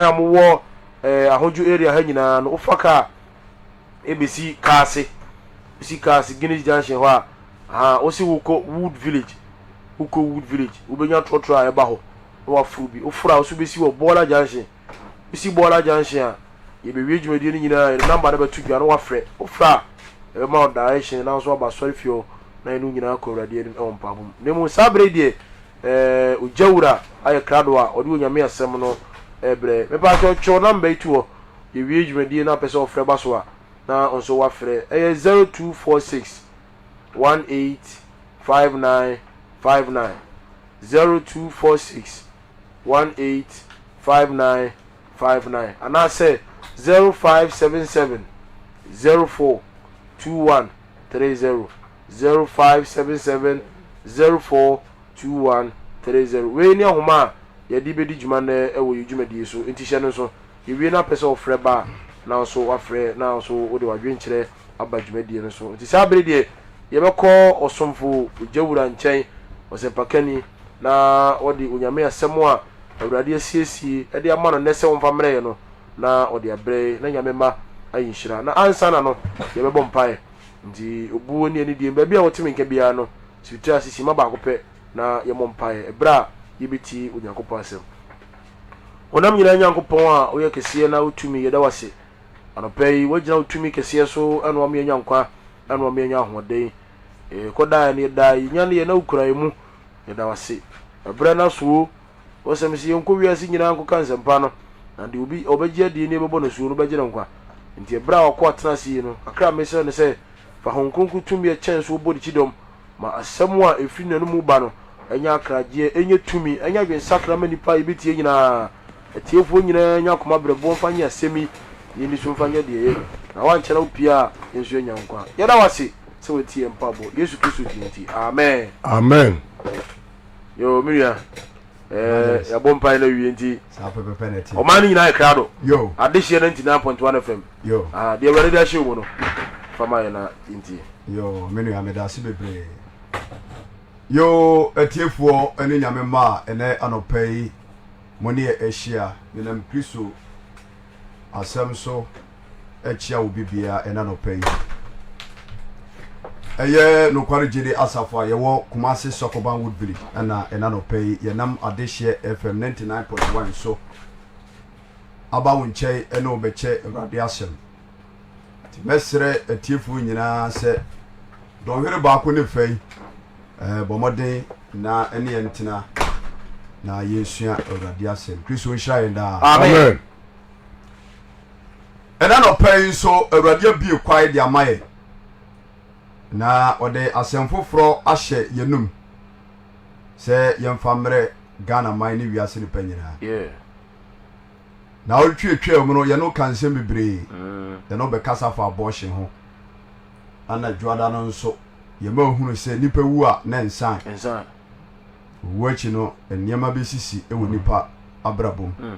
a mowɔ eh, Ahodwo area ha nyinaa no, wofa kaa ɛbɛsi Kaase, wosi Kaase Guinness Junction hɔ a, aha, wosi wokɔ Wood Village, wokɔ Wood Village, wobɛnya trɔtrɔ a ɛba hɔ na waforo bi. Woforo a, wosi wobɛsi wɔ Bɔɔla Junction. Wosi Bɔɔla Junction a, yɛbɛwie dwumadie no nyinaa, yɛde namba no bɛto dwa na wafrɛ. Wofrɛ a, yɛbɛma wo direction na wo nso waba asɔrefie hɔ na yɛne wo nyinaa akɔ Awurade anim wɔ mpaebɔ mu. Na mmom saa berɛ yi deɛ, Ɛɛ ogya wura ayɛ krado a ɔde Onyame asɛm no rebrɛ. Mepaakyɛw kyerɛw number yi to hɔ, yɛwie dwumadie na wopɛ sɛ ɔfrɛ ba so a na nso wafrɛ. Ɛyɛ 0246 18 59 59, 0246 18 59 59 anaasɛ 0577 04 21 30, 0577 04 2130. Wei ne nhoma a yɛde bɛdi dwuma nnɛ wɔ yɛn dwumadie so, enti hyɛ no nso. Yɛwie na wopɛ sɛ wofrɛ ba a, na wo nso woafrɛ na wo nso wode w'adwenkyerɛ aba dwumadie no so. Nti saa bere deɛ yɛbɛkɔ ɔsomfo Ogyawura nkyɛn, ɔsɛmpakani, na ɔde Onyame asɛm a Awurade asiesie de ama no nnɛ sɛ ɔmfa mmerɛ yɛn no, na ɔde abrɛ yɛn, na Nyame mma ayɛ nhyira. Na ansa na no, yɛbɛbɔ mpaeɛ. Nti obuo ne anidie, baabi a wote me nka biara no, si wo tiri ase simma baako pɛ na yɛmmɔ mpaeɛ ɛberɛ a yɛbɛtie Onyankopɔn asɛm. Honam nyinaa Nyankopɔn a woyɛ kɛseɛ na wo tumi, yɛda wo ase. Anɔpa yi, woagyina wo tumi kɛseɛ so na wama yɛanya nkwa na wama yɛanya ahoɔden. Yɛkɔdaeɛ no, yɛdaa, yɛnyaneeɛ na wokura yɛn mu. Yɛda wo ase. Ɛberɛ no aso o, wosɛm sɛ yɛnkɔ wiase nyinaa nkɔka nsɛmpa no, na deɛ obi ɔbɛgye adie ne yɛbɛbɔ no asuo no bɛgye no nkwa. Nti ɛberɛ a w'akoa tena ase yi no, kakra a mesrɛ ne sɛ, fa Honhom Kronkron tumi a ɛkyɛn so bɔ ne kyidɔm, ma asɛm a ɛfiri n'anomu ba no nyɛ akragyeɛ, ɛnyɛ tumi, ɛnyɛ adwensakra ma nnipa a yɛbɛtie nyinaa. Atiefoɔ nyinaa nya akoma berɛboɔ mfa nyɛ asɛm yi, na yɛnni so mfa nyɛ deɛ ɛyɛ, na woankyɛ na wopue a, yɛn nso yɛanya nkwa. Yɛda wo ase sɛ woatie yɛn mpaebɔ. Yesu Kristo din nti, amen. Amen. Yo, me nua, eh, yɛabɔ mpae no awie nti, Saa pɛpɛpɛ na ɛteɛ. ɔman no nyinaa yɛ krado. Yo. Adehyeɛ 99.1 FM. Yo. Ah, deɛ Awurade de ahyɛ wo mu no, fa ma yɛn na yɛntie. Yo, me nua, meda ase bebree. Yo, atiefoɔ ne Nyame mma a ɛnɛ anɔpa yi mo ne yɛ ahyia, menam Kristo asɛm so akyia wo bibia ɛna anɔpa yi. Ɛyɛ Nokware Gyidi Asafo a yɛwɔ Kumasi Sokoban Wood Village ɛna ɛna anɔpa yi yɛnam Adehyeɛ FM 99.1 so aba wo nkyɛn ɛne wo bɛkyɛ Awurade asɛm. Nti mɛsrɛ atiefoɔ nyinaa sɛ dɔnhwere baako ne fa yi eh, bɔ mmɔden na ɛne yɛn ntena na yɛnsua Awurade asɛm. Kristo nhyira yɛn daa. Amen. Ɛna nɔpɛ yi nso Awurade abue kwae de ama yɛn na ɔde asɛm foforɔ ahyɛ yɛnum sɛ yɛmfa mmerɛ Ghana man ne wiase nipa nyinaa. Yeah. Na ɔretweetwaa mu no, yɛne wo ka nsɛm bebree. Yɛne wo bɛkasa fa abortion ho. Ɛna dwoada no nso, yɛma ohunu sɛ nipa wu a na ɛnsan. Ɛnsan. Owu akyi no, nneɛma bɛsisi wɔ nipa abrabɔ mu.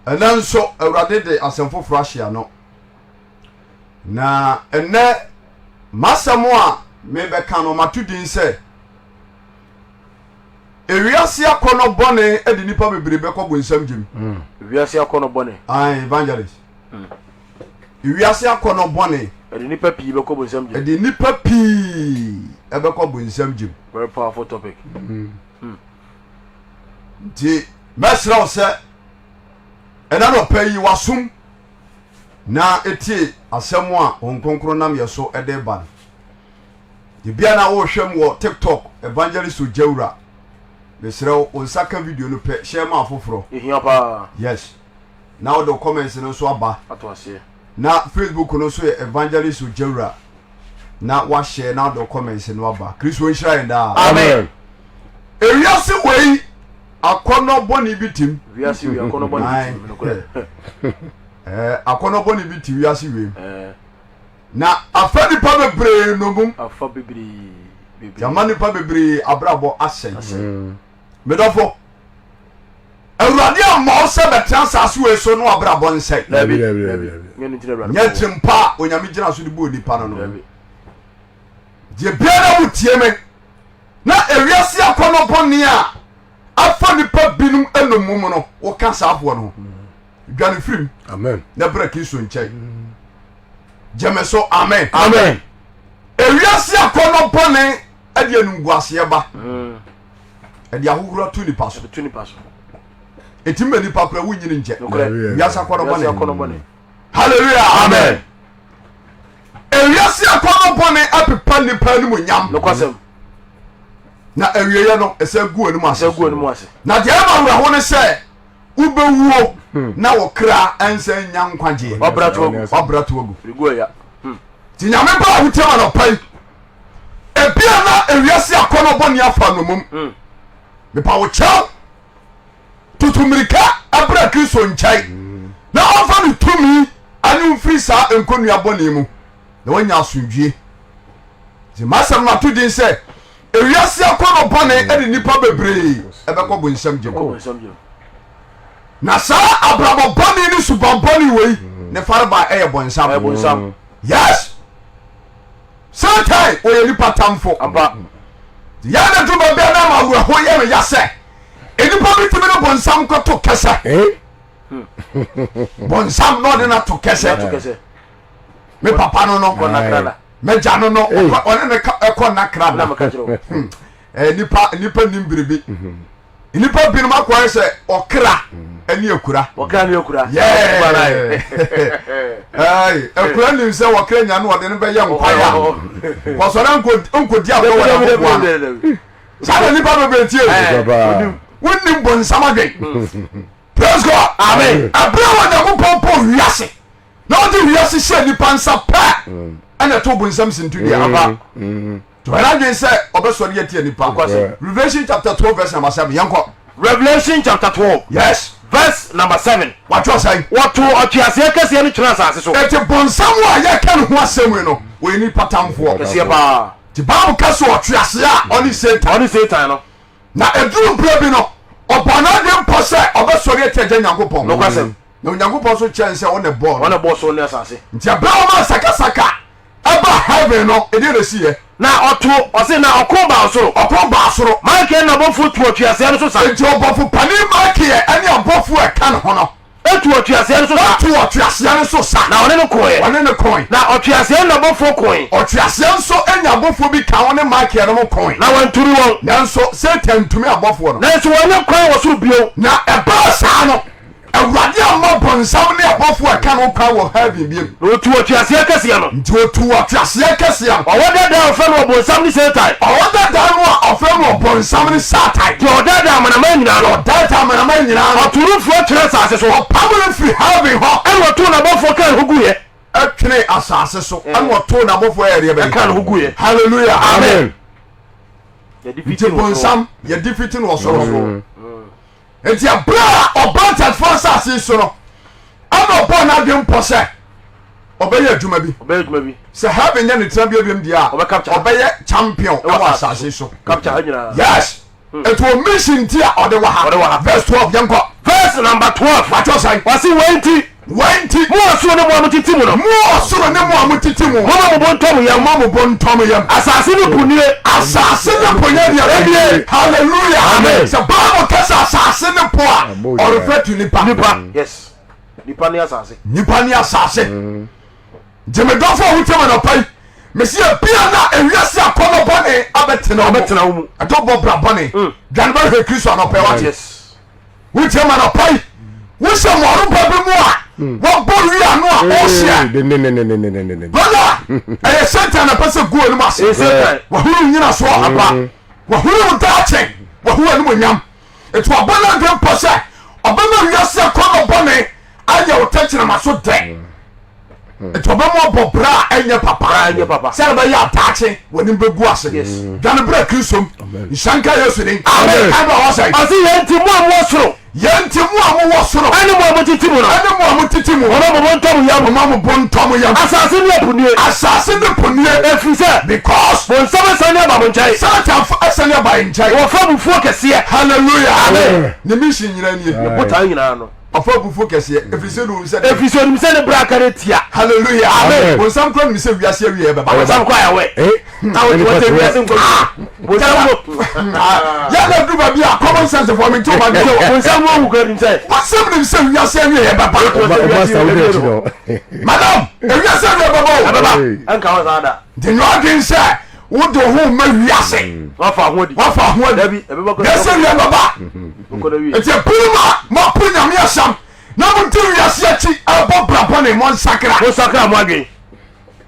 Ɛnɛ nso, Awurade de asɛm foforɔ ahyɛ ano. Na ɛnɛ, m'asɛm a mebɛka no, mato din sɛ, Ewiase akɔnnɔ bɔne de nnipa bebree bɛkɔ bonsam gyem. Mm. Ewiase akɔnnɔ bɔne. Aye, evangelist. Mm. Ewiase akɔnnɔ bɔne. Ɛde nnipa pii bɛkɔ bonsam gyem. Ɛde nnipa pii ɛbɛkɔ bonsam gyem. Very powerful topic. Mm. Mm. Nti mɛsrɛ wo sɛ ɛna nɔpɛ yi wasom na etie asɛm a wɔn kronkron nam yɛ so ɛde ba no. Ebia na worehwɛ me wɔ TikTok, Evangelist Ogyawura. Mesrɛ wo, wo nsa ka video no pɛ, share ma afoforɔ. Ehia paa. Yes. Na wode wo comments no nso aba. Ato aseɛ. Na Facebook no nso yɛ Evangelist Ogyawura. Na wahyɛ na wode wo comments no aba. Kristo nhyira yɛn daa. Amen. Ewiase wei akɔnnɔ bɔne bi tim. Wiase wei akɔnnɔ bɔne bi tim. Nokorɛ. Eh, akɔnnɔ bɔne bi ti wiase wei mu. Eh. Na afa nnipa bebree nnommum. Afa bebree bebree. Yɛama nnipa bebree abrabɔ asɛe. Asɛe. Mm. Medɔfo, Awurade amma wo sɛ bɛtena asase wei so na w'abrabɔ nsɛe. Dabi, Dabi, dabi, dabi. dabi. Nyɛ ne nti na Awurade Nyɛ bɔɔ wo. tirimpa a Onyame gyina so de bɔɔ nipa no no. Dabi. Deɛ biara wotie me na ewiase akɔnnɔ bɔne a afa nipa binom nnommum no, woka saa afoɔ no ho. Dwane firim. Amen. Na bra Kristo nkyɛn. Gyeme so amen. Amen. Ewiase akɔnnɔ bɔne ɛde animguaseɛ ba. Ɛde ahohora to nipa so. To nipa so. Ɛtumi ma nipa kora wonyini nkyɛ. Nokorɛ. Wiase akɔnnɔ Wiase bɔne. akɔnnɔ bɔne. Hallelujah. Amen. Ewiase akɔnnɔ bɔne apepa nipa animuonyam. Nokwasɛm. Na awieɛ no ɛsɛ gu anim ase. Ɛsɛ gu anim ase. Na deɛ ɛma awerɛho ne sɛ wobɛwuo na wo kra ɛnsɛ nya nkwagyeɛ. Wabra to agu. Wabra to agu. Regu ɛya. Nti Nyame ba a wotie ma nɔpa yi ebia na ewiase akɔnnɔ bɔne afa nomum. Mepa wo kyɛw tutu mmirika ɛbrɛ Kristo nkyɛn na ɔmfa ne tumi ane mfiri saa nkonnua bɔne mu na wanya asomdwie. Nti m'asɛm no ato din sɛ ewiase akɔnnɔ bɔne de nnipa bebree ɛbɛkɔ bonsam gyem. Na saa abrabɔ bɔne ne suban bɔne wei ne fareba ɛyɛ bonsam. Yes. Satan ɔyɛ nipa tamfo. Yɛn na duru baabi a na ama awerɛho yɛ no ya sɛ nnipa bi tumi ne bonsam kɔto kɛsɛ. Eh? Bonsam na ɔde no ato kɛsɛ. Me papa no no, m'agya no no, ɔne ne kɔ nakra da. Hmm. Eh, nipa nipa nim biribi. Mhm. Nnipa binom akɔyɛ sɛ ɔkra ne akura. Ɔkra ne akura. Akura nim sɛ ɔkra nya no ɔde no bɛyɛ nkwae a kɔsɔre nkɔdi agorɔ wɔ n'ahoboa no. Saa na nnipa bebree tie o. Wonnim bonsam adwen. Praise God. Amen. Ɛberɛ a Onyankopɔn bɔɔ wiase na ɔde wiase hyɛ nnipa nsa pɛ ɛna ɛto bonsam sintudua. Ampa. Tɔyɛ adwene sɛ ɔbɛsɔre atia nipa. Revelation chapter 12 verse number 7. Yɛnkɔ. Revelation chapter 12. Yes. Verse number 7. Watwerɛ sɛn? Wɔtoo ɔtweaseɛ kɛseɛ no twenee asase so. Enti bonsam a yɛka ne ho asɛm yi no, ɔyɛ nipa tamfoɔ. Kɛseɛ paa. Nti Bible ka sɛ ɔtweaseɛ a ɔne Satan. Ɔne Satan no. Na ɛduru berɛ bi no, ɔbɔɔ n'adwene mpo sɛ ɔbɛsɔre atia Agya Nyankopɔn. Nokwasɛm. Na Onyankopɔn nso kyerɛɛ no sɛ ɔna ɛbɔɔ no. Ɔna ɛbɔɔ soro ne asase. Nti ɛberɛ a ɔmaa sakasaka Ɛba heaven no, ɛdeɛn na ɛsiiɛ? Na ɔto, ɔse, na ɔko baa ɔsoro. Ɔko baa soro. Michael ne n'abɔfoɔ tuu ɔtweaseɛ no so sa. Enti ɔbɔfo panin Michael ne abɔfoɔ a ɛka ne ho no. Tuu ɔtweaseɛ no so sa. Tuu ɔtweaseɛ no so sa. Na ɔne no koeɛ. Ɔne no koe. Na ɔtweaseɛ ne n'abɔfoɔ koe. Ɔtweaseɛ nso nya abɔfoɔ bi ka ho ne Michael no koe. Na wantumi wɔn. Nanso Satan ntumi abɔfoɔ no. Nanso wannya kwan wɔ soro bio. Na ɛbaa saa no. Awurade amma bonsam ne abɔfoɔ a ɛka ne ho kwan wɔ heaven biom. Na ɔtuu ɔtweaseɛ kɛseɛ no. Nti ɔtuu ɔtweaseɛ kɛseɛ no. Ɔwɔ daadaa a ɔfrɛ no ɔbonsam ne Satan. Ɔwɔ daadaa no a ɔfrɛ no ɔbonsam ne Satan. Deɛ ɔdaadaa amanaman nyinaa no. Deɛ ɔdaadaa amanaman nyinaa no. Ɔtoo no firi ɔtwene asase so. Ɔpamo no firi heaven hɔ. Ɛna ɔtoo n'abɔfoɔ kaa ne ho guiɛ. Ɛtwenee asase so. Ɛna ɔtoo n'abɔfoɔ ɛyɛ deɛ bɛn? Ɛkaa ne ho guiɛ. Hallelujah. Amen. Nti bonsam yɛ defeat no wɔ soro. Enti ɛberɛ a ɔbaa nteasefoɔ asase yi so no, ɛna ɔbɔɔ n'adwene mpɔ sɛ ɔbɛyɛ adwuma bi. Ɔbɛyɛ adwuma bi. Sɛ heaven nyɛ ne tenabea biom deɛ a, Ɔbɛcapture. ɔbɛyɛ champion Ɛwɔ ɛwɔ asase asase yi so. Capture ha nyinaa. Yes. Enti wɔ mission nti a ɔde wɔ ha. Ɔde wɔ ha. Verse 12 yɛnkɔ. Verse number 12. Watwerɛ sɛn? Wɔse wei nti. Wei nti. Mo ɔsoro ne mo a motete mu no. Mo ɔsoro ne mo a motete mu. Momma mo bo ntɔ mo yam. Momma mo bo ntɔ mo yam. Asase ne po nie. Asase ne po nyɛ deɛ Ebie. Hallelujah. Amen. Sɛ Bible ka sɛ asase ne po a, ɔrefer to nipa. Nipa. Yes. Nipa ne asase. Nipa ne asase. Nti me dɔfo a wotie me anɔpa yi, mesi ebia na ewiase akɔnnɔ bɔne abɛtena wo mu. Ɛdɔ bɔ bra bɔne. Dwane bɛhwɛ Kristo anɔpa yi wate. Yes. Wotie ma anɔpa yi, wohyɛ mmɔreba bi mu a hmm. wɔbɔ wia no a ɔhyɛ. Brother, ɛyɛ Satan na pɛ sɛ gu anim ase. Wahunu nyina soɔ aba. Hmm. Wahunu daakye, wahunu anim onyam. Nti wabɔ no adwene pɔ sɛ ɔbɛma wiase akɔnnɔ bɔne ayɛ wo tɛkyerɛma so dɛ. Nti ɔbɛma ɔbɔ bra a ɛnyɛ papa sɛ ɛbɛyɛ adaakye w'anim bɛgu ase. Dwane bra Kristo mu. Nhyira nka Yesu din. Amen. Ɛna ɔwɔ sɛn? Ɔse yɛn nti mo a mowɔ soro. Yɛn nti mo a mowɔ soro. Ɛne mo a motete mu no. Ɛne mo a motete mu. Momma mo bo ntɔ mo yam. Momma mo bo ntɔ mo yam. Asase ne ɛpo nie. Asase ne po nie. Ɛfiri sɛ. Because. Bonsam asiane aba mo nkyɛn. Satan asiane aba yɛn nkyɛn. Wɔfa abufuo kɛseɛ. Hallelujah. Amen. Ne mission nyinaa nie. Ne botae nyinaa no. Ɔfa abufuo kɛseɛ, ɛfiri sɛ ɔnim sɛ. Ɛfiri sɛ ɔnim sɛ ne berɛ aka no tia. Hallelujah. Amen. Bonsam kora nim sɛ wiase awieɛ bɛba. Bonsam kora yɛ awɛ. Na wɔte wɔte wiase nkɔ. Bonsam mo. Yɛ na duru baabi a common sense fɔ mi nti o ma duro. Bonsam mo wu kora nim sɛ. Bonsam nim sɛ wiase awieɛ bɛba. Madam, ewiase awieɛ bɛba o. Ɛbɛba. Ɛnka hɔ saa da. Nti nyɛ ɔdwen sɛ wode wo ho ma wiase. Wafa ho adi. Wafa ho adi. Dabi, ɛbɛba kɔ. Wiase awieɛ bɛba. Nti ebinom a moapo Nyame asɛm na modi wiase akyi ɛbɔ bra bɔne, monsakra. Monsakra mo adwen.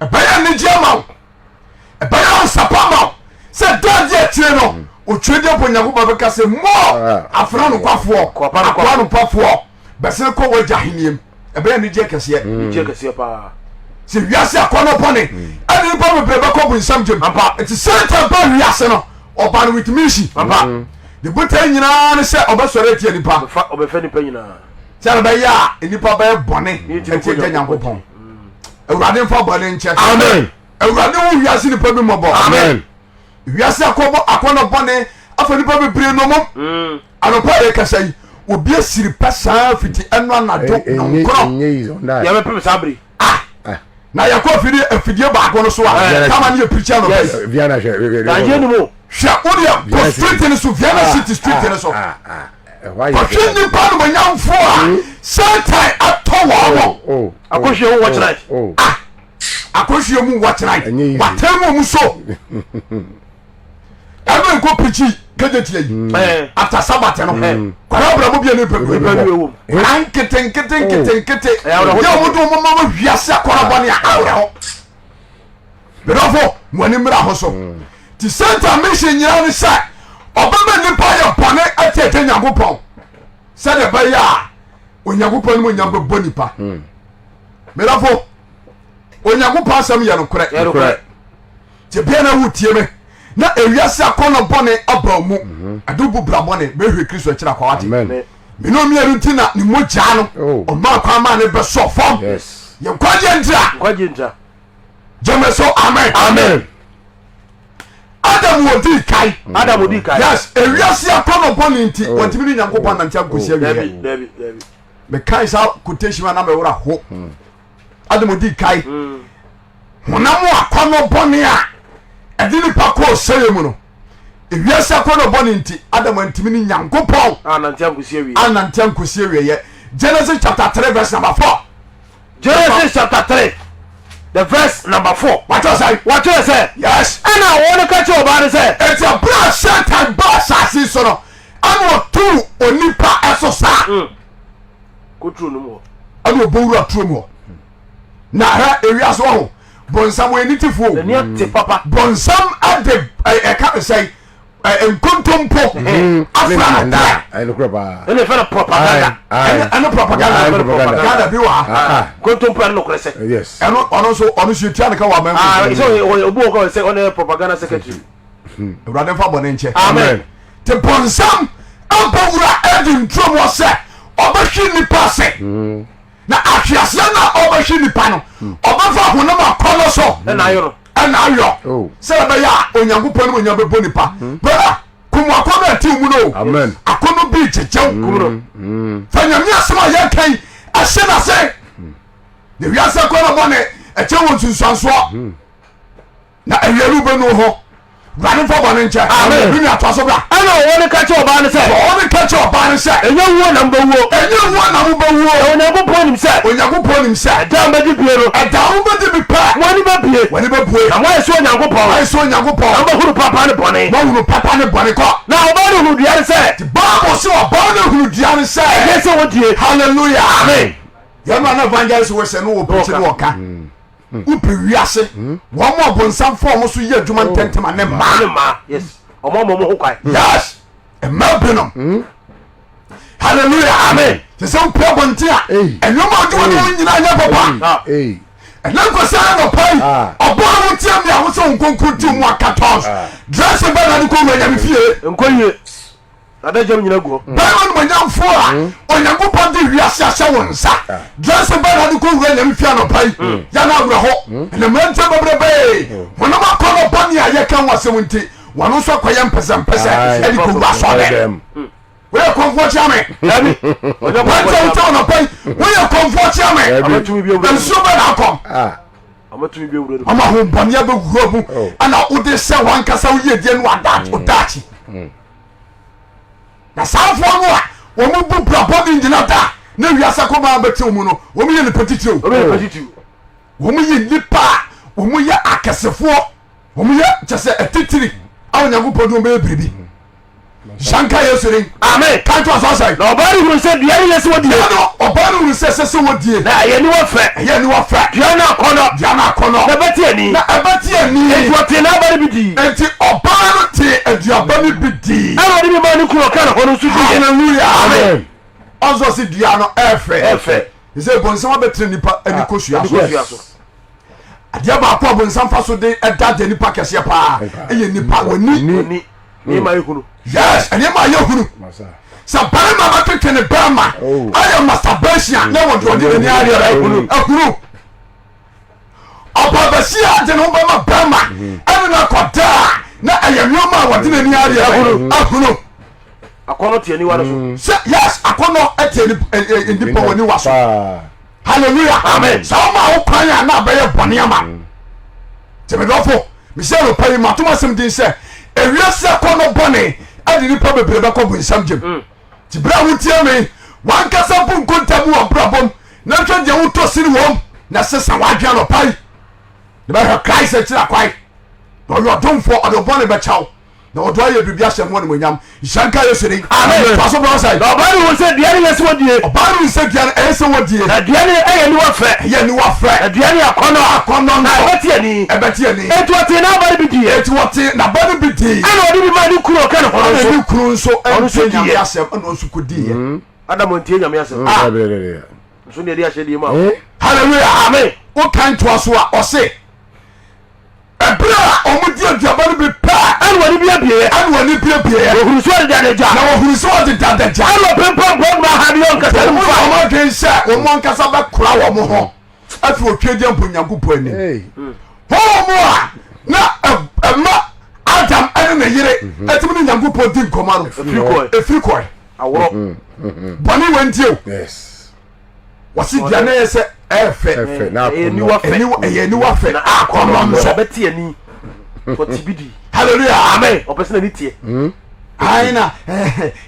Ɛbɛyɛ anigye ama wo, ɛbɛyɛ ahosɛpɛ ama wo sɛ da adi akyire no otwedeɛ bɔ Onyankopɔn bɛka sɛ mo ah. afena nokwafoɔ, akoa nokwafoɔ, bɛsene kɔ w'agya ahenniam. Ɛbɛyɛ anigyeɛ kɛseɛ. Anigyeɛ kɛseɛ paa. Sɛ wiase akɔnnɔ bɔne ɛne nipa bebree bɛkɔ bonsam gyem. Nti Satan ba wiase no ɔba no with mission. Ne botae nyinaa ne sɛ ɔbɛsɔre atia nipa. Ɔbɛfɛ nipa nyinaa. Sɛ ɛbɛyɛ a nipa bɛyɛ bɔne atia gya Nyankopɔn. Awurade mfa bɔne nkyɛ. Amen. Awurade hu wiase nipa bi mmɔbɔ. Amen. Wiase akɔbɔ akɔnnɔ bɔne afa nipa bebree nnomum. Anɔpa yɛ kasa yi obi asiri pɛ saa fiti ɛno anadwo nɔnkorɔ. Yɛbɛpem saa bere. Ah. ah. Na yɛkɔ afidie afidie baako no so a kama ne yɛ pirikyi anɔpa yi. Vienna hwɛ. Dangerɛ ni mu. Hwɛ wo deɛ kɔ street no so Vienna ah, city street no so. Kɔhwɛ nipa nomonyamfoɔ a hmm? Satan atɔ wɔn mo. Oh, oh, Akɔhwɛ mu wɔkyerɛ. Oh, ah akɔhwɛ mu wɔkyerɛ. Watɛn mu mu so. Ɛno nkɔ pirikyi kejeti yi. Hmm. After Sabbath no. Hmm. Kwara abirabɔ bi a ne pɛ bi wɔ mu. Kwara nkete nkete nkete nkete. Yɛ wɔn de wɔn mama wiase akɔrɔ bɔ ne awerɛho. Medɔfo, mo ani mmra ho so. Ti Satan mission nyinaa ne sɛ ɔbɛma nnipa yɛ bɔne atia agya Nyankopɔn sɛdeɛ ɛbɛyɛ a Onyankopɔn ne onyam bɛbɔ nipa. Medɔfo, Onyankopɔn asɛm yɛ nokorɛ. Te bia na wotie me na ewiase akɔnnɔ bɔne aba mu mhm. ɛde bu bra bɔne bɛhwɛ Kristo akyiri akwa wate mene mmienu nti na ne mogyaa no oh. ɔmaa kwan maa ne bɛsɔ fam yɛ nkwagyeɛ ntira gyeme so amen amen adam wɔ di kan adam di kan yes ewiase akɔnɔ bɔne nti oh. wɔntumi ne nyankopɔn nante ankɔsi oh. awieɛ mekae saa quotation a na mewora ho hmm. Adam di kan hmm. honam akɔnɔ bɔne a ɛde nipa kɔɔ sɛyɛ mu no ewiase akɔnɔ bɔne nti Adam antumi ne nyankopɔn anante ankosi awieɛ Genesis chapter 3 verse number 4 Genesis chapter 3 the verse number 4 wàtí sɛ wàtí sɛ yes ɛna wɔn ka kyerɛ ɔbaa no sɛ eti abira a Satan ba asase so no ɛna ɔtu onipa ɛso saa hmm. koturo no mu hɔ ɛna ɔbɔ wura turo mu hɔ na hɛ ewiase wɔ ho bɔnsam wɔyɛ nitifoɔ o n'ani ate papa bɔnsam ɛde ɛka sɛ nkontompo mm-hmm. afra no korɛ ɛno korɛ paa ɛna ɛfɛ no propaganda ɛno propaganda propaganda bi wɔ ha ah, ah. nkontompo ɛno nokorɛ sɛ yes ɛno ɔno nso ɔno nso etua ne ka wɔ amammu ah, sɛ obi wɔ kɔ sɛ ɔno yɛ propaganda secretary hmm. awurade nfa bɔne nkyɛ amen te bɔnsam abɔ wura adi nturom wɔ sɛ ɔbɛhwe nipa ase hmm. na ahweaseɛ no a ɔbɛhwe nipa no hmm. ɔbɛfa honam akɔnɔ so ɛna ayɔ no ɛna ayɔ oh. sɛ ɛbɛyɛ a onyankopɔn ne onya bɛbɔ nipa brother kum akɔnɔ ɛte mu no akɔnɔ bi gyegyew fa nyame asɛm a yɛka yi ɛhyɛ n'ase na wiase akɔnɔ bɔne ɛkyɛ wɔ nsunsuansoɔ Na awia no wobɛnu ho. Wurade mfa bɔne nkyɛ. Amen. Me nua toa so bra. Ɛna ɔwɔ no ka kyerɛ ɔbaa no sɛ. Ɔwɔ no ka kyerɛ ɔbaa no sɛ. Ɛnyɛ wuo na mobɛwuo. Ɛnyɛ wuo na mobɛwuo. Na Onyankopɔn nim sɛ. Onyankopɔn nim sɛ. Ɛda a mobɛdi bie no. Ɛda a mobɛdi bi pɛ. Mo ani bɛbue. Mo ani bɛbue. Na moayɛ sɛ Onyankopɔn. Moayɛ sɛ Onyankopɔn. Na mobɛhunu papa ne bɔne. Moahunu papa ne bɔne kɔ. Na ɔbaa no hunu dua no sɛ. The Bible sɛ ɔbaa no hunu dua no sɛ. Ɛyɛ sɛ wɔdie. Hallelujah. Amen. Yɛn nua no evangelist wɔ sɛ no wɔ preach no wɔ ka. Wopɛ wiase wɔn a ɔbonsam fa wɔn so yɛ adwuma oh. ntɛntɛm a ne mmaa. Ne mmaa yes wɔn a wɔn ho kwan. Yes mmaa binom. Hmm. Hallelujah amen. Sɛ sɛ wopɛ abɔnten a ɛnneɛma a ɔde wɔn ho nyinaa nyɛ papa. Ɛnna nkwasi ara na ɔpa yi ah. ɔbɔ ho tia mi a wosɛ wɔn nkonko ti mu akatɔs ah. dressing bɛn na de kɔ wura nyame fie. Nkɔ yie. Adagya nyina gu hɔ. Bɛrima nomonyamfoɔ a mm. Onyankopɔn de wiase ahyɛ wo nsa. Ah. Dressing bɛn na de kɔ wura nyame fie anɔpa yi. Mm. Yɛn awerɛhɔ. Mm. Ɛna mmeranteɛ bebrebe. Honam akɔnnɔ bɔne a yɛka ho asɛm nti wɔn nso akɔyɛ mpɛsɛmpɛsɛ ɛde kɔwura asɔre. Woyɛ kɔnfoɔ kyia me. Dabi. Ɔnyɛ Wɔn kɔnfoɔ sɛ kyia wotɛ me. ɔnɔpa yi woyɛ kɔnfoɔ kyia me. Amatumi bi awura ne mu. Nsuo bɛ na akɔm. Ah. Amatumi bi awura ne mu. Ɔma ahombɔne abɛwura mu Oh. ɛna wode sɛ wankasa woyɛ die no ɔdaakye. Na saa afoɔ no a wɔn bu bra bɔne nyina da na wiase akɔma bɛte wɔn mu no wɔn yɛ nipa titiriw. Wɔn yɛ nipa titiriw. Wɔn yɛ nipa a wɔn yɛ akɛsefoɔ. Wɔn yɛ kyɛ sɛ atitiri a Onyankopɔn de wɔn bɛyɛ biribi. Nhyira Yesu din. Amen. Kan to aso asɛn. Na ɔbaa no hunu sɛ dua no yɛ sɛ wɔdie. Dua no ɔbaa no hunu sɛ ɛsɛ sɛ wɔdie. Na ɛyɛ aniwa fɛ. Ɛyɛ aniwa fɛ. Dua no akɔnnɔ. Dua no akɔnnɔ. Na ɛbɛte ani. Na ɛbɛte ani. Enti ɔtee n'aba no bi dii. Enti ɔbaa no tee aduaba no bi dii. Ɛna ɔde bi maa ne kunu ɔka ne ho no nso diiɛ. Hallelujah. Amen. Ɔnso ɔsi dua no ɛfɛ. Ɛfɛ. Sɛ bɔnsam abɛtena nipa ani kosua so. so. Adeɛ baako a bɔnsam fa so de ɛda da nipa kɛseɛ paa ɛyɛ nipa w'ani. Nneɛma ayɛ hunu. Yes, nneɛma ayɛ hunu. Sɛ barima bɛtwetwe ne bɛrima oh. ayɛ masturbation na wɔde ɔde n'ani ayɛ ahunu. Ɔbaabasia de ne ho bɛma bɛrima mm-hmm. ɛne no akɔda a na ɛyɛ nneɛma a wɔde n'ani ayɛ ahunu. Akɔnɔ te aniwa no so. Mm. Sɛ yes, akɔnɔ te nipa wɔ aniwa so. Hallelujah. Amen. Sɛ ɔma wo kwan a na abɛyɛ bɔne ama. Mm. Tẹmẹdɔfo, mesɛ anɔpa yi matom asɛm din sɛ ewiase akɔnnɔ bɔne ɛde nipa bebree bɛkɔ bonsam gyem. Mm. Nti berɛ a wotie me, wankasa bu nkonta bu w'abrabɔm na hwɛ deɛ wotɔ sini wɔm na sesa w'adwene anɔpa yi na bɛhwɛ Christ akyiri akwae na ɔyɛ ɔdomfoɔ ɔde ɔbɔne bɛkyɛw. Na ɔdɔ ayɛ biribi ahyɛ ho animuonyam. Nhyira nka Yesu din. Amen. Toa so brɛ sɛ. Na ɔbaa no hu sɛ dua no yɛ sɛ wɔdie. Ɔbaa no hu sɛ dua no ɛyɛ sɛ wɔdie. Na dua no ɛyɛ aniwa fɛ. Ɛyɛ aniwa fɛ. Na dua no yɛ akɔnnɔ. Akɔnnɔ nso. Na ɛbɛte ani. Ɛbɛte ani. Enti ɔtee n'aba no bi diiɛ. Enti ɔtee n'aba no bi dii. Ɛna ɔde bi maa ne kunu a ɔka ne ho no nso. Ɛna ne kunu nso Ɔno nso ntie Nyame diiɛ. asɛm ɛna ɔno nso kɔdiiɛ. Adam antie Nyame asɛm. Ah. Nso deɛ ɛde ahyɛdeɛ maa wo. Hallelujah. Amen. Wokan toa so a ɔse. Ɛberɛ a wɔdi aduaba no bi pɛ. Ɛna wɔn ani buebueeɛ. Ɛna wɔn ani buebueeɛ. Wɔhunuu sɛ wɔdeda adagya. Na wɔhunuu sɛ wɔdeda adagya. Ɛna wɔpempam borɔdɔma ahadeɛ wɔn nkasa no mu fae. Wɔn adwene sɛ wɔn ankasa bɛkora wɔn ho afiri otwedeɛ mpo Nyankopɔn anim. Honhom a na ɛma Adam ɛne ne yere ɛtumi ne Nyankopɔn di nkɔmɔ no ɛfiri kɔɛ. Aworɔ. Bɔne wɔ nti o. Wɔsi dua no yɛ sɛ ɛyɛ fɛ na ɛyɛ aniwa fɛ na akɔnɔ nso. Ɔbɛte ani ɔte bi di. Hallelujah amen. Ɔpɛ sɛ n'ani teɛ. Hmm. Ayi na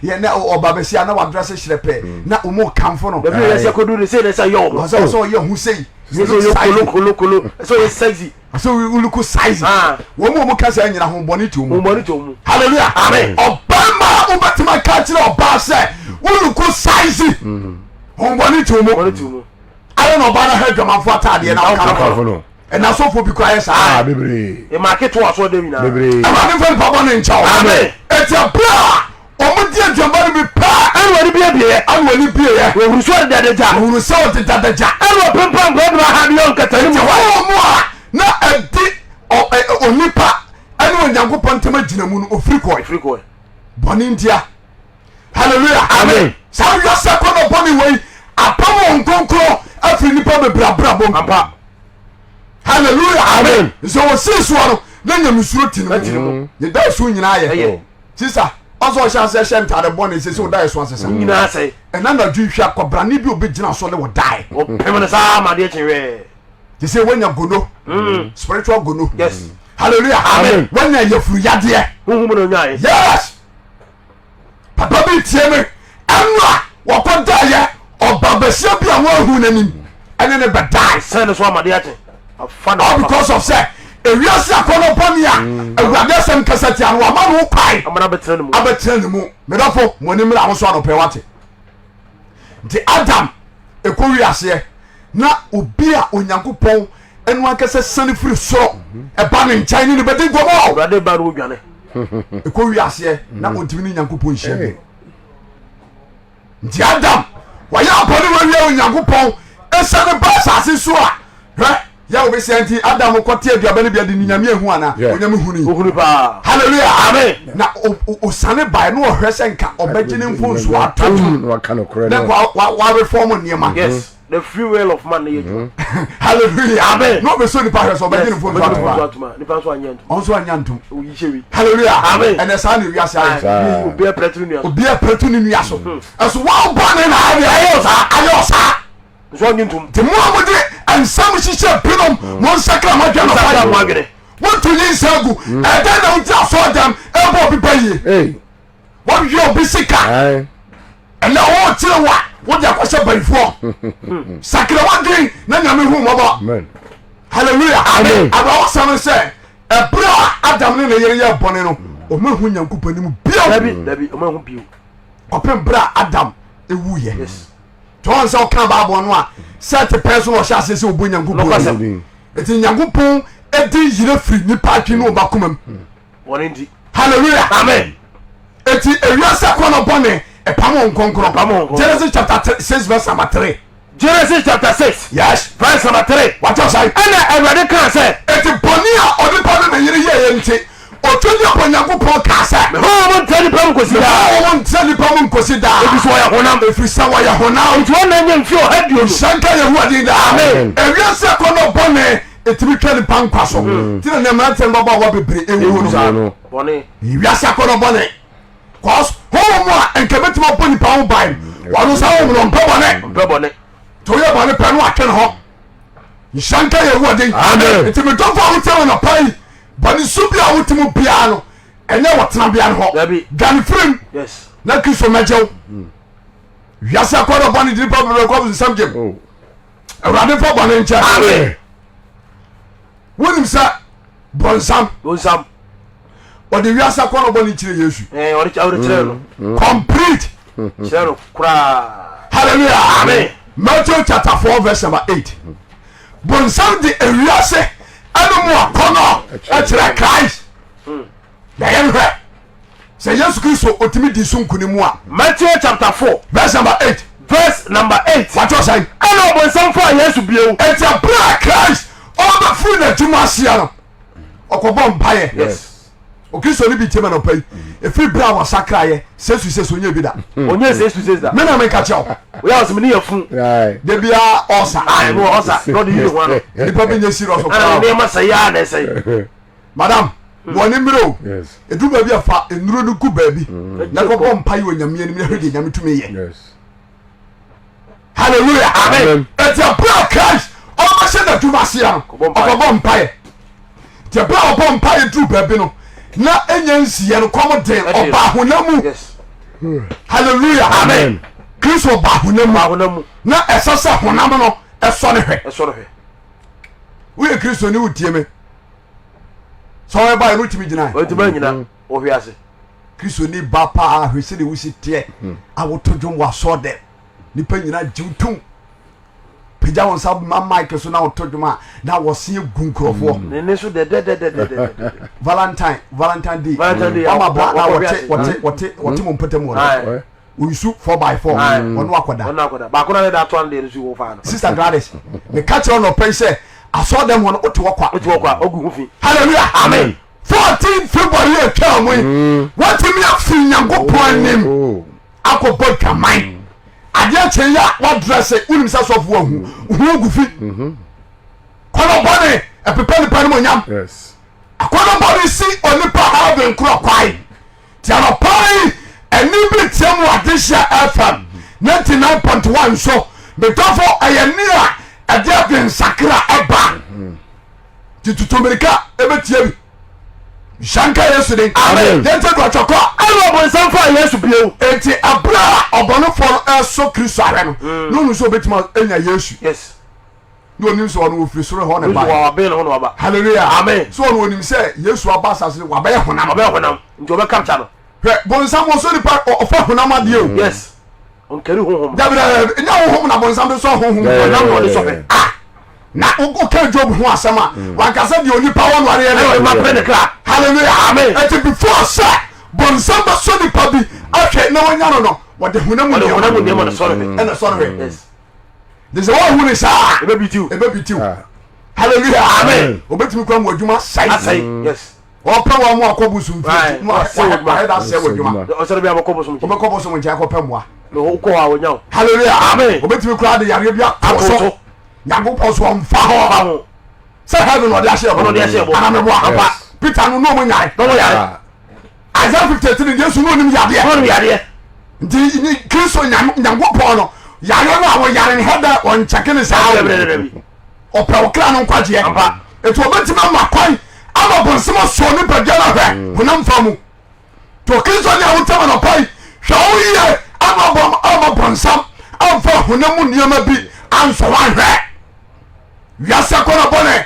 yɛ na ɔba bɛsi a na wadrɛse hyerɛ pɛ hmm. na wɔn kanfo no. Baabi a yɛsɛ kodu ne sei na ɛsɛ yɛ ɔmo. Ɔsɛ ɔsɛ ɔyɛ ho sei. Sɛ ɔyɛ kolo kolo kolo ɛsɛ ɔyɛ sexy. Ɔsɛ wo look size. Ah. Wɔn mu a wɔn kasa nyina ho bɔne te wɔn mu. Bɔne te wɔn mu. Hallelujah. Amen. Ɔbarima a wobɛtumi aka akyerɛ ɔbaa sɛ wo look size. Ho bɔne te wɔn mu. Bɔne te wɔn mu. Ayɛ na ɔbaa no ahɛ adwamanfo ataadeɛ na ɔka no. Ɛna asɔfoɔ bi kora yɛ saa. Ah, bebree. Ɛma aketewa aso ɔdɛm nyinaa. Bebree. Awurade nfa nipa bɔne nkyɛ wo. Amen. Eti abere a wɔn di aduaba no bi pɛ. Ɛna wɔn ani buebieɛ. Ɛna wɔn ani bueɛ. Wɔhunu sɛ ɔdeda adagya. Wɔhunu sɛ ɔdeda adagya. Ɛna wɔpempam borɔdɔma ahadeɛ nkata no mu Eti fae. honhom a na ɛdi onipa ɛne Onyankopɔn ntam agyina mu no ofiri kɔe. Ofiri kɔe. Bɔne ntia. Hallelujah. Amen. Saa wiase akɔnɔ bɔne wei apam wɔn nkonkron afiri nipa bebree abrabɔ mu. Ampa. Hallelujah. Amen. Sɛ wɔsii soɔ no na nyamesuro te ne mu. Ne da so nyinaa yɛ. Sisa ɔsɛ ɔhyɛ aseɛ hyɛ ntaade bɔne sɛ sɛ ɔda yɛ so asesa. Nyinaa sɛ. Ɛna na adwo hwɛ akwabrane bi obɛgyina so ne wɔdae. Ɔpem no saa ma adeɛ kye wɛɛ. Te sɛ woanya gono. Spiritual gono. Yes. Hallelujah. Amen. Woanya yafuru yadeɛ. Honhom na onyaeɛ. Yes. Papa bi tie me ɛno a wɔkɔ daeɛ ɔba basia bi a wɔahu n'anim ɛne ne bɛdae. Sɛn ne so ama adeɛ akye. Afa ne All papa. because of sɛ ewiase akɔnɔ bɔne a awurade asɛm kasa tia no wama no kwan Amana bɛtena ne mu. abɛtena ne mu. Medɔfo mo ani mmra ho so anɔpɛ wate. Nti Adam ɛkɔ wiaseɛ na obi a Onyankopɔn ɛno ankasa sane firi soro ɛba ne nkyɛn ne ne bɛdi nkɔmmɔ. Awurade ba no wodwane. Ɛkɔ wiaseɛ na ɔntumi ne Nyankopɔn nhyia bio. Nti Adam wɔyɛ abɔne wawie Onyankopɔn ɛsane ba asase so a hwɛ. Yɛ wo besia nti Adam kɔte aduaba no bi adi ne Nyame ehu ana? Onyame huni. Ohuni paa. Hallelujah. Amen. Na osane bae na ɔhwɛ sɛ nka ɔbɛgye ne mfonsoɔ atom. Na waka nokorɛ no. Na nka wa reform nneɛma. Yes. The free will of man yɛ adwuma. Hallelujah. Amen. Na ɔbɛsɔ nipa hwɛ sɛ ɔbɛgye ne mfonsoɔ atom a. Nipa nso anyɛ ntom. Ɔnso anyɛ ntom. Oyi hyɛ wi. Hallelujah. Amen. Ɛnɛ saa na ewiase ayɛ. Obiara pɛrɛtu ne nua so. Obiara pɛrɛtu ne nua so. Ɛso wɔn bɔ ne na ayɛ ɔsaa. Ayɛ ɔsaa. Nso ɔnye ntom. Nti mo a mode nsɛm hyehyɛ binom, monsakra mo adwene Monsakra mo adwene. Monto nyinsɛn gu. Ɛdɛn na wogyina asɔɔdɛm ɛbɔ obi ba yie? Wɔhwehwɛ obi sika. Ɛnɛ wɔkyerɛ wo a wode akɔhyɛ bayifoɔ. Sakra w'adwene na Nyame hu mmɔbɔ. Hallelujah. Amen. Awerɛhosɛm ne sɛ ɛberɛ a Adam ne ne yere yɛ bɔne no, ɔma hu Nyankopɔn anim bio. Dabi, dabi, ɔma hu bio. Kɔpem berɛ a Adam ɛwuiɛ. Yes. Nti ɔn sɛ ɔka Bible no a sɛ te pɛn so na ɔhyɛ aseɛ sɛ ɔbɔ Nyankopɔn din. Nti Nyankopɔn din yerɛ firi nipa adwene ne ɔba koma mu. Wɔn nti. Hallelujah. Amen. Eti ewiase akɔnɔ bɔne ɛpam wɔn nkɔnkrɔn. Genesis chapter 6 verse number 3. Genesis chapter 6. Yes. Verse number 3. Wate ɔsan. Ɛna Awurade kaa sɛ. Eti bɔne a onipa ne ne yere yɛeɛ nti, Otwedeɛ bɔ Nyankopɔn kaa sɛ. Me honhom ntra nnipa mu nkosi daa. Me honhom ntra nnipa mu nkosi daa. Efiri sɛ wɔyɛ honam. Efiri sɛ wɔyɛ honam. Enti wɔn nna nyɛ mfeɛ 120. Nhyira nka Yehowa din daa. Amen. Ewiase akɔnnɔ bɔne etumi twa nipa nkwa so. Nti na nea mmeranteɛ no mmabaawa bebree ewuo no. Bɔne. Ewiase akɔnnɔ bɔne. Cause honhom a nka ebetumi abɔ nipa ho ban. Wɔn nsa honhom no ɔmpɛ bɔne. Ɔmpɛ bɔne. Nti woyɛ bɔne pɛ no atwe ne ho. Nhyira nka Yehowa din. Amen. Nti medɔfo a wotie wɔ nɔpa yi bɔne su bi a wote mu biara no ɛnyɛ wɔ tenabea no hɔ. Dwane firim na Kristo mɛgye wo. Hmm. Wiase akɔdɔ bɔne de nipa bebree kɔ nsɛm gyem. Oh. Awurade mfa bɔne nkyɛ. Amen. Wonim sɛ bɔnsam. Bɔnsam. Ɔde wiase akɔnɔ bɔne kyerɛ Yesu. Ɛɛ ɔde kyerɛ ɔde kyerɛ no. Mm. Complete. Kyerɛ no koraa. Hallelujah. Amen. Matthew chapter 4 verse number 8. Bonsam de ewiase ɛne mu akɔnɔ ɛkyerɛ Christ. Na yɛn hwɛ sɛ Yesu Kristo otumi di so nkunim a. Matthew chapter 4 verse number 8. Verse number 8. Wàtí ọ̀sán. Ɛna ɔbɔnsam faa Yesu bio. Eti abira Christ ɔbɛfiri n'adwuma aseɛ no ɔkɔbɔ mpaeɛ. Yes. Okristo ni bi tie ma nɔpa yi efiri bere a wasakra yɛ sesu sesu onye bi da. Onye sesu sesu da. Mi na mi ka kyerɛ o. Oyà ɔsɛ mi ni yɛ fun. Debi a ɔsa. Ayi no ɔsa na ɔde yiri ho ano. Nipa bi nye serious koraa. Ɛna nneɛma sɛ yɛ a na ɛsɛ. Madam wɔn ni mmerɛ o. Edu baabi a fa nnuro no gu baabi na kɔbɔ mpa yi wɔ nyame anim na hwɛ deɛ nyame tumi yɛ. Hallelujah. Amen. Eti abere a Christ ɔbɛhyɛ n'adwuma aseɛ no ɔkɔbɔ mpaeɛ. Nti abere a ɔbɔ mpaeɛ duru baabi no na enya nsiiɛ no kɔm den ɔba honam mu. Hallelujah. Amen. Kristo ɔba honam mu na ɛsɛ sɛ honam no ɛsɔ ne hwɛ. Woyɛ Kristo ni wotie me. Sɛ ɔyɛ ba yɛ no wotumi gyina. Wɔntumi anyina wɔhwe ase. Kristoni ba paa hwɛ sɛdeɛ wosi teɛ hmm. a woto dwom wɔ asɔɔ dɛm nipa nyinaa gye wo tom pagya wɔn nsa ma mic so na woto dwom a na wɔse gu nkurɔfoɔ hmm. ne ne so dɛdɛdɛdɛdɛdɛ valentine valentine day valentine day wama bra na wɔte wɔte wɔte wɔte mo mpɔtam wɔ no oyisu 4x4 ɔno akɔda ɔno akɔda baako na ne da ato ano deɛ no so wɔ fa no sister Gladys meka kyerɛ ɔnɔpɛ yi sɛ asɔɔ dɛm hɔ no wote hɔ kwa wote hɔ kwa ɔgu ho fi hallelujah amen 14 February atwa mu yi mm. watumi afiri Nyankopɔn anim oh. akɔbɔ dwaman mm. adeɛ kyɛ yi a wadrɛse wonim sɛ sɔfo ahu ho gu fi mm-hmm. kɔnɔ bɔne ɛpepa nipa no monyam akɔnɔ bɔne si onipa heaven korɔ kwae nti anɔpa yi ɛne bi tia mu Adehyeɛ FM 99.1 so medɔfo ɛyɛ ne a ɛde adwensakra ɛba mm-hmm. nti tutu mmirika ɛbɛtie bi nhyɛ nka yesu din Amen. yɛnti duatwɔkɔ Ɛna ɔbonsam faa Yesu bio. enti ɛberɛ a ɔbɔnefoɔ no ɛsɔ kristo ahwɛ no mm. na ɔnu sɛ ɔbɛtumi anya yesu yes na ɔnim sɛ ɔno ɔfiri soro hɔ ne ba hallelujah amen so ɔno ɔnim sɛ yesu aba asase no wabɛyɛ honam ɔbɛyɛ honam nti ɔbɛ capture no hwɛ bonsam ɔsɔ nipa ɔfa honam adeɛ o yes ɔnkari honhom dabi dabi nya honhom na bonsam de sɔ honhom honam na ɔde sɔ hwɛ ah na woka job ho asɛm a mm. wankasa deɛ onipa wɔ no adeɛ dɛ ma pere ne kra hallelujah amen ɛti before sɛ bonsam bɛsɔ nipa bi ahwɛ na wanya no no wɔde honam mu nneɛma na sɔre hwɛ ɛna sɔre hwɛ de sɛ wɔhu ne saa ɛbɛbitiw ɛbɛbitiw ah. Hallelujah. Amen. Obetumi kura mu adwuma sɛe. Asɛe. Yes. Ɔpɛ wɔn mu akɔ bosom fie. Wahɛ da sɛ wɔ adwuma. Ɔsɛrɛ bi abɛkɔ bosom nkyɛn. Ɔbɛkɔ bosom nkyɛn akɔpɛ mmoa. Na ɔkɔ hɔ a wɔnya o. Hallelujah. Amen. Obetumi kura de yareɛ bi ato so. Nyankopɔn so ɔmfa hɔ. Sɛ heaven ɔde ahyɛ bɔ. Anameboa. Peter no n'ɔmo nyae. N'ɔmo yare. Isaiah 53 Yesu no onim yadeɛ. Ɔnim yadeɛ. Nti ni Kristo Nyankopɔn no yareɛ no a wɔyare no hɛdɛ ɔnkyɛke ne saa o. Ɔpɛ wo kra no nkwagyeɛ. Nti ɔbɛtumi ama kwan ama bonsam asɔ nipadua no ahwɛ mm. honam fa mu. To Kristo ne a wotam anɔpa yi hwɛ wo yie ama bɔm ama bonsam amfa honam mu nneɛma bi ansɔ wanhwɛ. Wiase akɔnɔ bɔne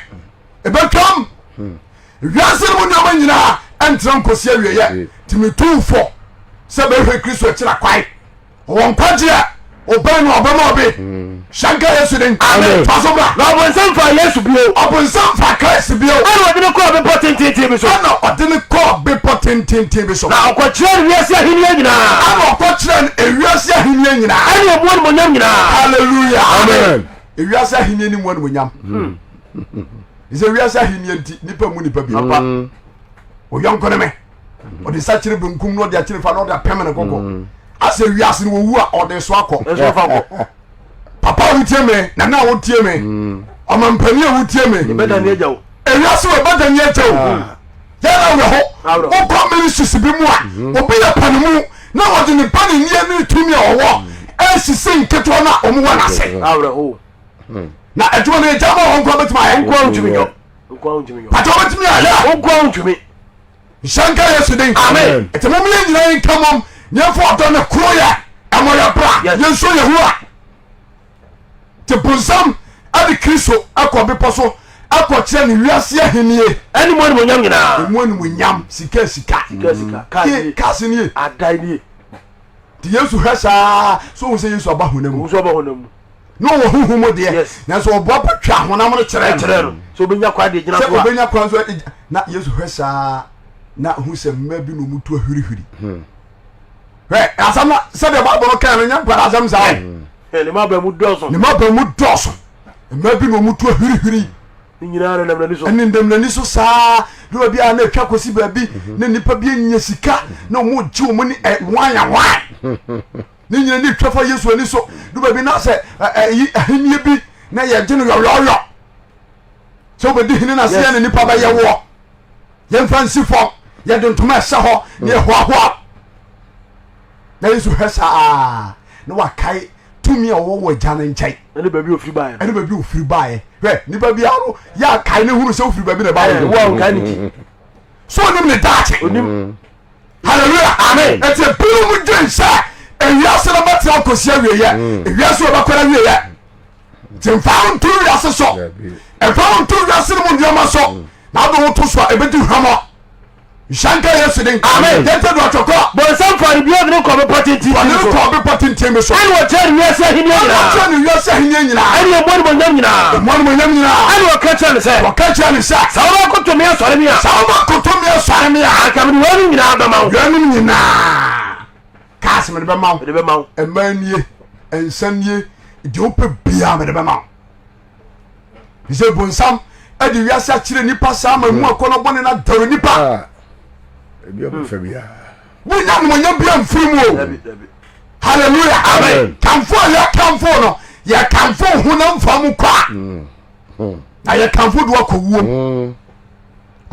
ɛbɛtwam. Hmm. Wiase no mu nneɛma nyinaa ɛntena nkosi awieɛ nti metu fo sɛ bɛhwɛ Kristo akyira kwae ɔwɔ nkwagyeɛ ɔbɛn no ɔbɛma ɔbe hmm. hyɛnka Yesu den. Amen. Fa so bra. Na ɔbonsam fa Yesu bio. Ɔbonsam fa Christ bio. Ɛna ɔde no kɔɔ bepɔ tententen bi so. Ɛna ɔde no kɔɔ bepɔ tententen bi so. Na ɔkɔkyerɛ no wiase ahenni nyinaa. Ɛna ɔkɔkyerɛ no ewiase ahenni nyinaa. Ɛne emu animuonyam nyinaa. Hallelujah. Amen. Ewiase ahenni ni mu animuonyam. Hmm. Sɛ wiase ahenni nti nipa mu nipa bi. Mm. Oyɔnko ne me. Ɔde nsa kyerɛ benkum na ɔde akyerɛ fa na ɔde apɛm ne kɔkɔ. Mm. Asɛ wiase no wɔwu a ɔde so akɔ. Papa a wotie me, nana a wotie me, mm. ɔmampanin a wotie me. Ewiase wɔ ɛbɛda ne agya o. Ah. Yɛn awerɛho. Wokɔ ministries bi mu a, mm-hmm. obi yɛ panimu na wɔde ne paninnie ne tumi a ɔwɔ ɛsisi nketewa no a wɔn wɔ n'ase. Awerɛho. na adwuma no yɛgya ma wɔn nkoa bɛtumi ayɛ nkoa ntumi nyɔ nkoa ntumi nyɔ pàtó wɔbɛtumi ayɛ nkoa ntumi nhyɛ nka Yesu din amen ɛtɛ mo yɛ nyina yɛn nka mom yɛmfa ɔdɔ ne koro yɛ ɛmɔ yɛ bra yɛnsuo Yehowa te bonsam ɛde Kristo ɛkɔ bepɔ so ɛkɔ kyerɛ ne wiase ahennie ɛne mu animuonyam nyinaa emu animuonyam sika sika sika sika kaasi kaasi nie adan nie nti Yesu hwɛ saa so ohun sɛ Yesu aba honam mu ohun sɛ ɔba honam mu na ɔwɔ honhom mu deɛ nanso ɔboa pa twa honam no kyerɛ no sɛ obɛnya kwan de gyina so sɛ obɛnya kwan so na yesu hwɛ saa na hu sɛ mma bi na ɔmu tu ahwirihwiri hmm. hwɛ asɛm na sɛdeɛ bible no kan no nyɛ nkwara asɛm saa hmm. ne ma ba mu dɔɔso ne ma ba mu dɔɔso mma bi na ɔmu tu ahwirihwiri ɛne ndamnani so saa ne baabi a na atwa kɔsi baabi mhm. na nnipa bi anya sika na ɔmu gye ɔmu ne wan a wan ne nyina ne twa fa yesu ani so du baabi na sɛ ɛyi ahennie bi na yɛgye no yɔyɔyɔ sɛ wobɛdi hene no aseɛ ne nipa bɛyɛ woɔ yɛmfa nsi fam yɛde ntoma ɛhyɛ hɔ ne yɛhoahoa na yesu hwɛ saa na wakae tumi a ɔwɔ wɔ agya no nkyɛn ɛne baabi ofiri baeɛ ɛne baabi ofiri baeɛ hwɛ nipa biara no yɛ akae ne hunu sɛ wofiri baabi na ɛbaeɛ wo a wokae ne ti so onim ne daakye onim Hallelujah. Amen. Eti ebinom dwen sɛ ewiase no bɛtena kɔsi awieɛ. Mm. Ewiase wɔ bɛkɔ awieɛ. Nti mfa wo nto wiase so. Mfa wo nto wiase no mu nneɛma so. Mm. Na wode wo to so a ebɛdi hwamɔ. Nhyɛ nka Yesu din. Amen. Yɛnte do atwɔkɔ. Bɔnsam fa ne bio de ne kɔ bepɔ tenten bi so. Ɔde ne kɔ bepɔ tenten bi so. Ɛna ɔkyerɛ ne wiase ahenni nyinaa. Ɛna ɔkyerɛ ne wiase ahenni nyinaa. Ɛne emu animuonyam nyinaa. Emu animuonyam nyinaa. Ɛna ɔka kyerɛ no sɛ. Ɔka kyerɛ no sɛ. Sɛ wobɛkoto me asɔre me a. Sɛ wobɛkoto me asɔre me a. Anka mede weinom nyinaa bɛma wo. Weinom nyinaa. Kaase mede bɛma wo. Mede bɛma wo. Mmaa nie, nsa nie, deɛ wopɛ biara mede bɛma wo. Sɛ bonsam ɛde wiase akyerɛ nipa saa ma mu mm. akɔnɔ bɔne no adɔre nipa. Ah, Wonya nomonyam bia mfiri mu o. Hallelujah. Amen. Kamfo a yɛkamfo no yɛkamfo honam fa mu kɔ a. Mm. Hmm. Na yɛkamfo do akɔ wuom. Hmm.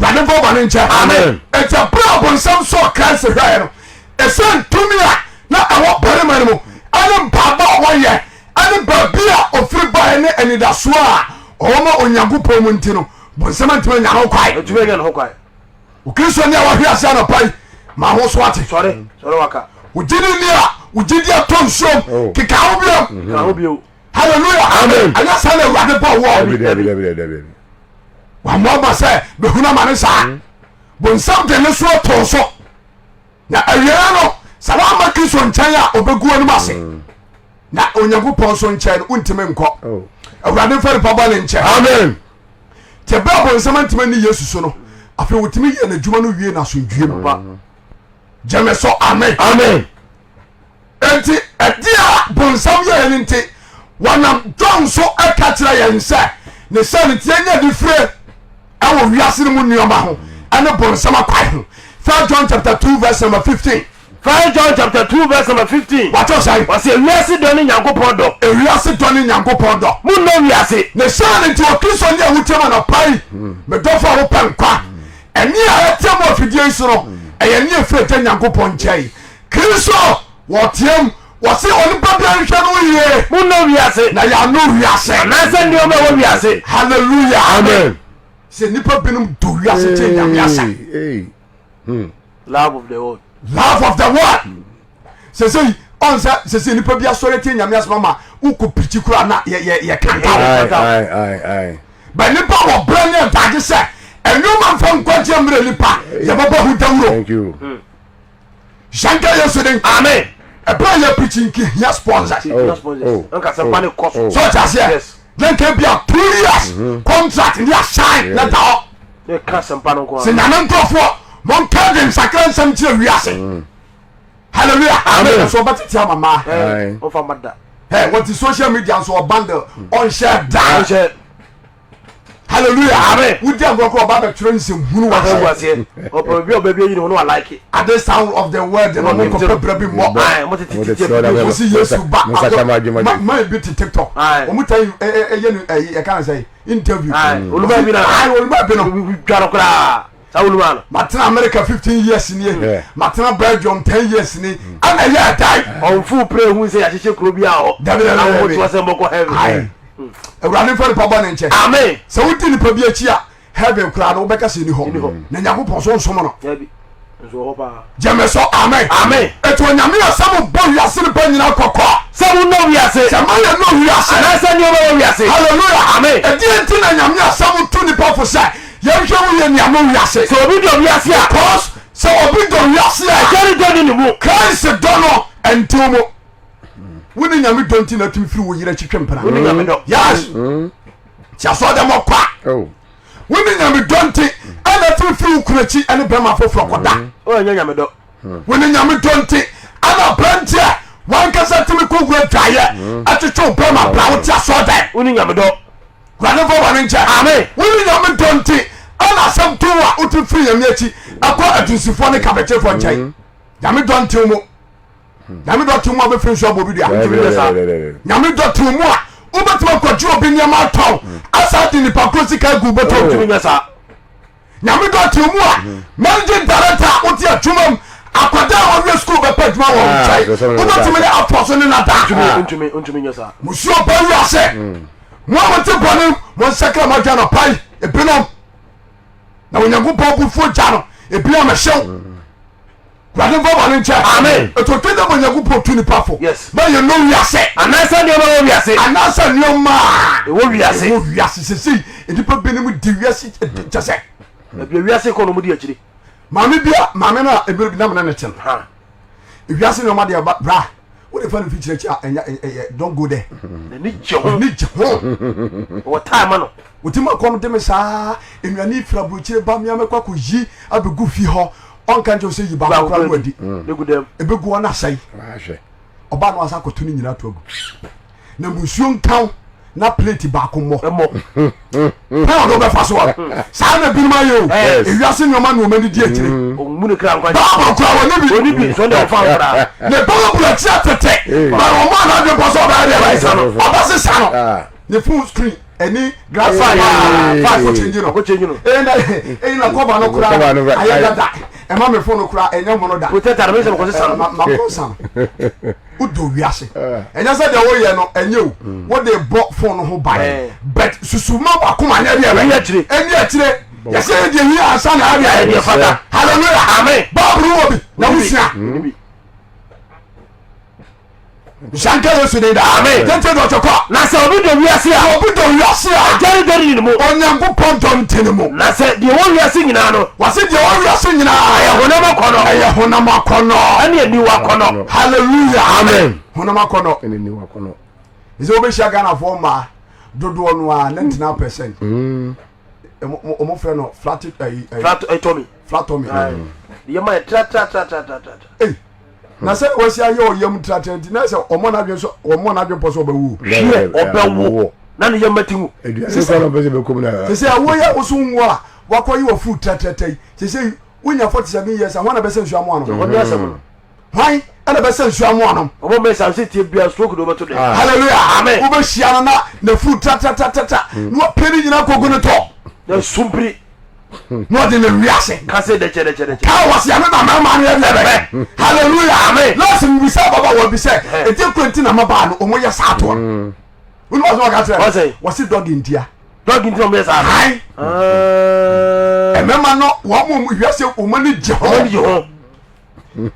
Awurade mfa bɔne nkyɛ. Amen. Enti bere a ɔbonsam sɔɔ Christ hwɛɛ no, ɛsiane tumi a na ɛwɔ barima no mu ɛne mpaebɔ a wɔyɛ ɛne baabi a ofiri baeɛ ne anidasoɔ a ɔwɔ ma Onyankopɔn mu nti no, bonsam antumi anya no kwae. Antumi anya ne ho kwae. Okristoni a wahwe ase anɔpa yi ma ho so ate. Sɔre, sɔre waka. Wogyidi ni a wogyidi atɔ nsuom oh. keka ho biom. Keka ho bio. Hallelujah. Amen. Ɛnyɛ saa na Awurade bɔ wɔ. Dabi dabi dabi dabi. Wammoa sɛ bɛhunu amane saa. Mm. Bonsam de ne so too so. Na awieɛ no sɛ woamma Kristo nkyɛn a ɔbɛgu anim ase. Mm. Na Onyankopɔn nso nkyɛn no wontimi nkɔ. Oh. Awurade mfa nipa bɔne nkyɛ. Amen. Te bɛɛ bonsam antimi ani Yesu so no afei wɔtumi yɛ n'adwuma no wie n'asomdwie mu. Gyeme so amen. Amen. Enti ɛdeɛ a bonsam yɛɛ no nti wɔnam John so ɛka kyerɛ yɛn sɛ. Ne sɛ no nti yɛnyɛ anifire ɛwɔ wiase no mu nneɛma ho ɛne bonsam akwan ho. First John chapter 2 verse number 15. First John chapter 2 verse number 15. Wɔkyerɛ sɛn? Wɔsi ewiase dɔ ne Nyankopɔn dɔ. Ewiase dɔ ne Nyankopɔn dɔ. Mo nnɔ wiase. Ne saa no nti Ɔkristoni a wotie mu anɔpa yi, me dɔfo a wopɛ nkwa, ɛnne a ɛteɛ mu afidie yi so no, ɛyɛ nne a ɛfiri Agya Nyankopɔn nkyɛn. Kristo, wɔteam, wɔse onipa biara nhwɛ no yie. Mo nnɔ wiase. Na yɛannɔ wiase. Anaasɛ nneɛma a ɛwɔ wiase. Hallelujah. Amen. Sɛ nnipa binom dɔ wiase kyɛn Nyame asɛm. Hey, hey. Love of the world. Love of the world. Sese ɔn sɛ sese nipa bi asɔre tie Nyame asɛm ama wokɔ pirikyi koraa na yɛ yɛ yɛ kanta wo. Bɛ nipa wɔ brɛ ne adagye sɛ ɛnneɛma nfa nkwagye mmerɛ nipa yɛbɛbɔ ho dawuro. Thank you. Hyɛnka Yesu din. Amen. Ɛberɛ a yɛ preaching nka hia sponsors. Hia sponsors. Nka sɛmpa ne kɔ so. So ɔte aseɛ. Yes. Na nka bi a 2 years contract ne asign na da hɔ. Ne ka sɛmpa no nko Sɛ Nyame nkurɔfoɔ monka de nsakra nsɛm kyerɛ wiase. Hallelujah. Amen. Nso ɔbɛtete ama maa. Ɔfa ma da. Ɛ wɔte social media nso ɔbundle ɔnhyɛ da. Ɔnhyɛ. Hallelujah. Amen. Wodi agorɔ kɔ ɔba bɛtwerɛ nsɛm hunu wɔ aseɛ. Ɔpɛ bi a ɔbɛ bi ayi ne ho na walike. Ade sound of the world na ɔmo nkɔpɛ brɛ bi mmɔ. Ayi mo tete tete bi. Wosi Yesu ba ado man bi te TikTok. Ɔmo ta ɛyɛ no ɛyi ɛka ne sɛ interview. Oluma bi na. Ayi oluma bi no. Twa no koraa saa oluma no. Matena America 15 years nie. Matena Belgium 10 years ni. Ɛna ɛyɛ ɛdan. Ɔnfu pere ehun sɛ yɛahyehyɛ kuro bi a hɔ. Dabi dabi dabi. Ahotoɔ sɛ mbɔkɔ heaven. Ayi. Awurade nfa nipa bɔ ne nkyɛn. Amen. Sɛ wodi nipa bi akyi a heaven koraa no wobɛka sɛ ni hɔ na Nyankopɔn so nsom no. Dabi. Nso wɔ hɔ paa. Gyeme so amen. Amen. Eti Onyame asɛm bɔ wiase nipa nyina kɔkɔ. Sɛ mo nnɔ wiase. Sɛ ma yɛ nnɔ wiase. Anaasɛ nneɛma wɔ wiase. Hallelujah. Amen. Ɛdeɛ nti na Nyame asɛm tu nipa fo sɛ yɛnhwɛ wo yɛ nea mo wiase. Sɛ obi dɔ wiase a. Because sɛ obi dɔ wiase a. Agya ne dɔ ni ne mu. Christ dɔ no ɛntew mu. Wo ne Nyame dɔ nti na atumi firi wo yere akyi twe mpena. Wo ne Nyame dɔ. Yes. Ti asɔ dɛm ɔkwa. Oh. Wo ne Nyame dɔ nti ɛna atumi firi wo kunu akyi ɛne bɛrima foforɔ kɔda. O ɛnyɛ Nyame dɔ. Wo ne Nyame dɔ nti ɛna aberanteɛ wankasa tumi kɔ wura dwaeɛ ɛtwetwe wo bɛrima bra wo te asɔ dɛm. Wo ne Nyame dɔ. Wurade mfa bɔne nkyɛ. Amen. Wo ne Nyame dɔ nti ɛna asɛm to wo a wotumi firi Nyame akyi ɛkɔ atunsifoɔ ne kabɛkyefoɔ nkyɛn. Nyame dɔ ntew mu. Nyame dɔ tew mu a wobɛfiri nso abɔ obi dua. Nyame dɔ tew mu a wobɛtumi akɔgye obi nneɛma atɔn asa de nipa koro sika agu bɔtɔ. Wotumi nyɛ saa. Nyame dɔ tew mu a managing director a wote adwuma mu akwadaa a wɔwie sukuu bɛpɛ adwuma wɔ wo nkyɛn wobɛtumi ne afɔ so ne nada. Ntumi ntumi nyɛ saa. Musuo ba wiase mo a mote bɔne mo nsakra mo adwene anɔpa yi ebinom na Onyankopɔn abufuo gya no ebi amɛhyew. Awurade mfa bɔne nkyɛ. Amen. Ɛtɔ twa dɛ ma Onyankopɔn tu nipa fo. Yes. Ma yɛn nɔ wiase. Anaasɛ nneɛma wɔ wiase. Anaasɛ nneɛma a. Ɛwɔ wiase. Ɛwɔ wiase sesei nnipa binom di wiase kyɛ sɛ. Baabi a wiase kɔ no wɔn di akyire. Maame bi a maame no a ebere bi nam ne ne te no. Ha. Wiase nneɛma deɛ ba bra wode fa no fi kyerɛkyerɛ a ɛnyɛ ɛyɛ don't go there. N'ani gye ho. N'ani gye ho. Wɔ time ma no. Wɔti ma kɔm de me saa nnuane firi aburokyire ba mmea mɛkɔ akɔyi abɛgu fie hɔ ɔnka nkyɛw sɛ yi baako koraa no adi ɛbɛgu hɔ no asɛe ɔba no asa akɔto no nyina to agu na musuo nkaw na plate baako mmɔ pɛn ɔde wobɛfa so a saa na binom ayɛ o ewiase nneɛma nneɛma no di akyire bible kora wɔne bi ne bible akyi atete ma wɔn a n'adwene pɔ sɛ ɔbɛyɛ deɛ ɔbɛsesa no ne phone screen ɛni glass paa kò change no ɛyìn na ɛyìn na kɔba no kura ayɛ dada ɛma mi phone no kura ɛnyɛ mono da protector mi sɛ kò sisan ma ma kò san o do wiase ɛnyɛ sɛ deɛ woyɛ no ɛnyɛ o wo de bɔ phone no ho ban but susu ma wakoma nyɛ deɛ bɛ ɛni akyire yɛsɛ yɛ deɛ hi ansa na ayɛ deɛ fata hallelujah amen baabu wɔ bi na wosua. Nhyira Yesu din daa. Amen. Tete dɔtɔ kɔ. Na sɛ obi dɔ wiase a. Obi dɔ wiase a. Agya ne dɔ ne ne mu. Onyankopɔn dɔ nte ne mu. Na sɛ deɛ ɛwɔ wiase nyinaa no. Wɔsi deɛ ɛwɔ wiase nyinaa. Ɛyɛ honam akɔnɔ. Ɛyɛ honam akɔnɔ. Ɛne aniwa akɔnɔ. Hallelujah. Amen. Honam akɔnɔ. Ɛne aniwa akɔnɔ. Ɛsɛ wobɛhyia Ghanafoɔ mmaa dodoɔ no a 99%. Ɔmo frɛ no flat ɛyi ɛyi. Flat tummy. Flat tummy. Deɛ ma yɛ tra tra tra tra tra tra. Hey. Na sɛ wɔsi ayɛ ɔyam tratra nti na sɛ ɔmɔ n'adwene so ɔmɔ n'adwene pɔ so ɔbɛwu. Hwɛ ɔbɛwo. Na ne yam ati ngu. Aduane kora na ɔpɛ sɛ bɛkɔ mu na. Sɛ sɛ woyɛ woso nwo a wakɔ yi wɔ food tɛtɛtɛ yi sɛ sɛ wonya 47 years a hwan na bɛsɛ nsuo amoa no. Ɔne asɛm no. Hwan ɛna bɛsɛ nsuo amoa no. Ɔbɔ mɛ sanse tie bia stroke de wobɛto dɛ. Ah. Hallelujah. Amen. Wobɛhyia no na na food tɛtɛtɛtɛ na wapɛ ne nyina kɔgu no tɔ. Na sumpiri. Na ɔde ne wiase. Kase dɛkyɛ dɛkyɛ dɛkyɛ. Kaa wɔ se ɛno na mmarima no yɛ deɛ bɛyɛ. Hallelujah. Amen. Lɔsi mi bisa ababaawa bi sɛ ɛdeɛ kura nti na mmabaa no wɔn yɛ saa toɔ no. Wọ́n wọ́n ká kyerɛ Ɔsɛ. Wɔsi dɔgi ntia. Dɔgi nti na wɔn yɛ saa. Ayi. Mmarima no wɔn mu wiase wɔn ani gye ho. Wɔn ani gye ho.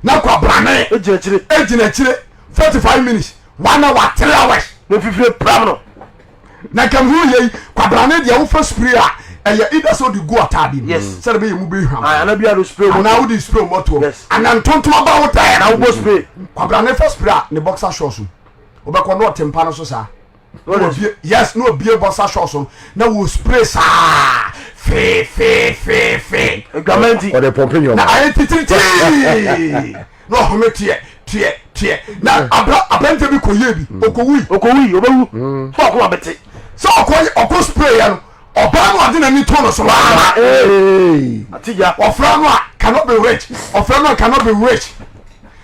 Na kwabrane. Egyina akyire. Egyina akyire 45 minutes one hour three hours. Na fifire pram no. Na nka mehu yɛ yi kwabrane deɛ wofa spray a ɛyɛ either sɛ wode gu ataade mu Yes. sɛde bɛyɛ mu bɛhwam Ana bi a spray anaa wode spray mɔtoɔ Yes. ana ntontom aba wo tɛɛ Na wobɔ spray. Kwabrane fa spray a ne boxer shorts mu wobɛkɔ na ɔte mpa no so saa yes na obie boxer shorts no na wɔ spray saa feefeefeefe adwaman ti ɔde pɔmpe nneɛma na ayɛ titiritii na ɔhome teɛ teɛ teɛ na abra aberante bi kɔyɛ bi ɔkɔwui ɔkɔwui ɔbɛwu sɛ ɔko abɛte sɛ ɔkɔ ɔkɔ spray yɛ no ɔbaa no ɔde n'ani to no so ama atigya ɔfrɛ no a cannot be rich ɔfrɛ no a cannot be rich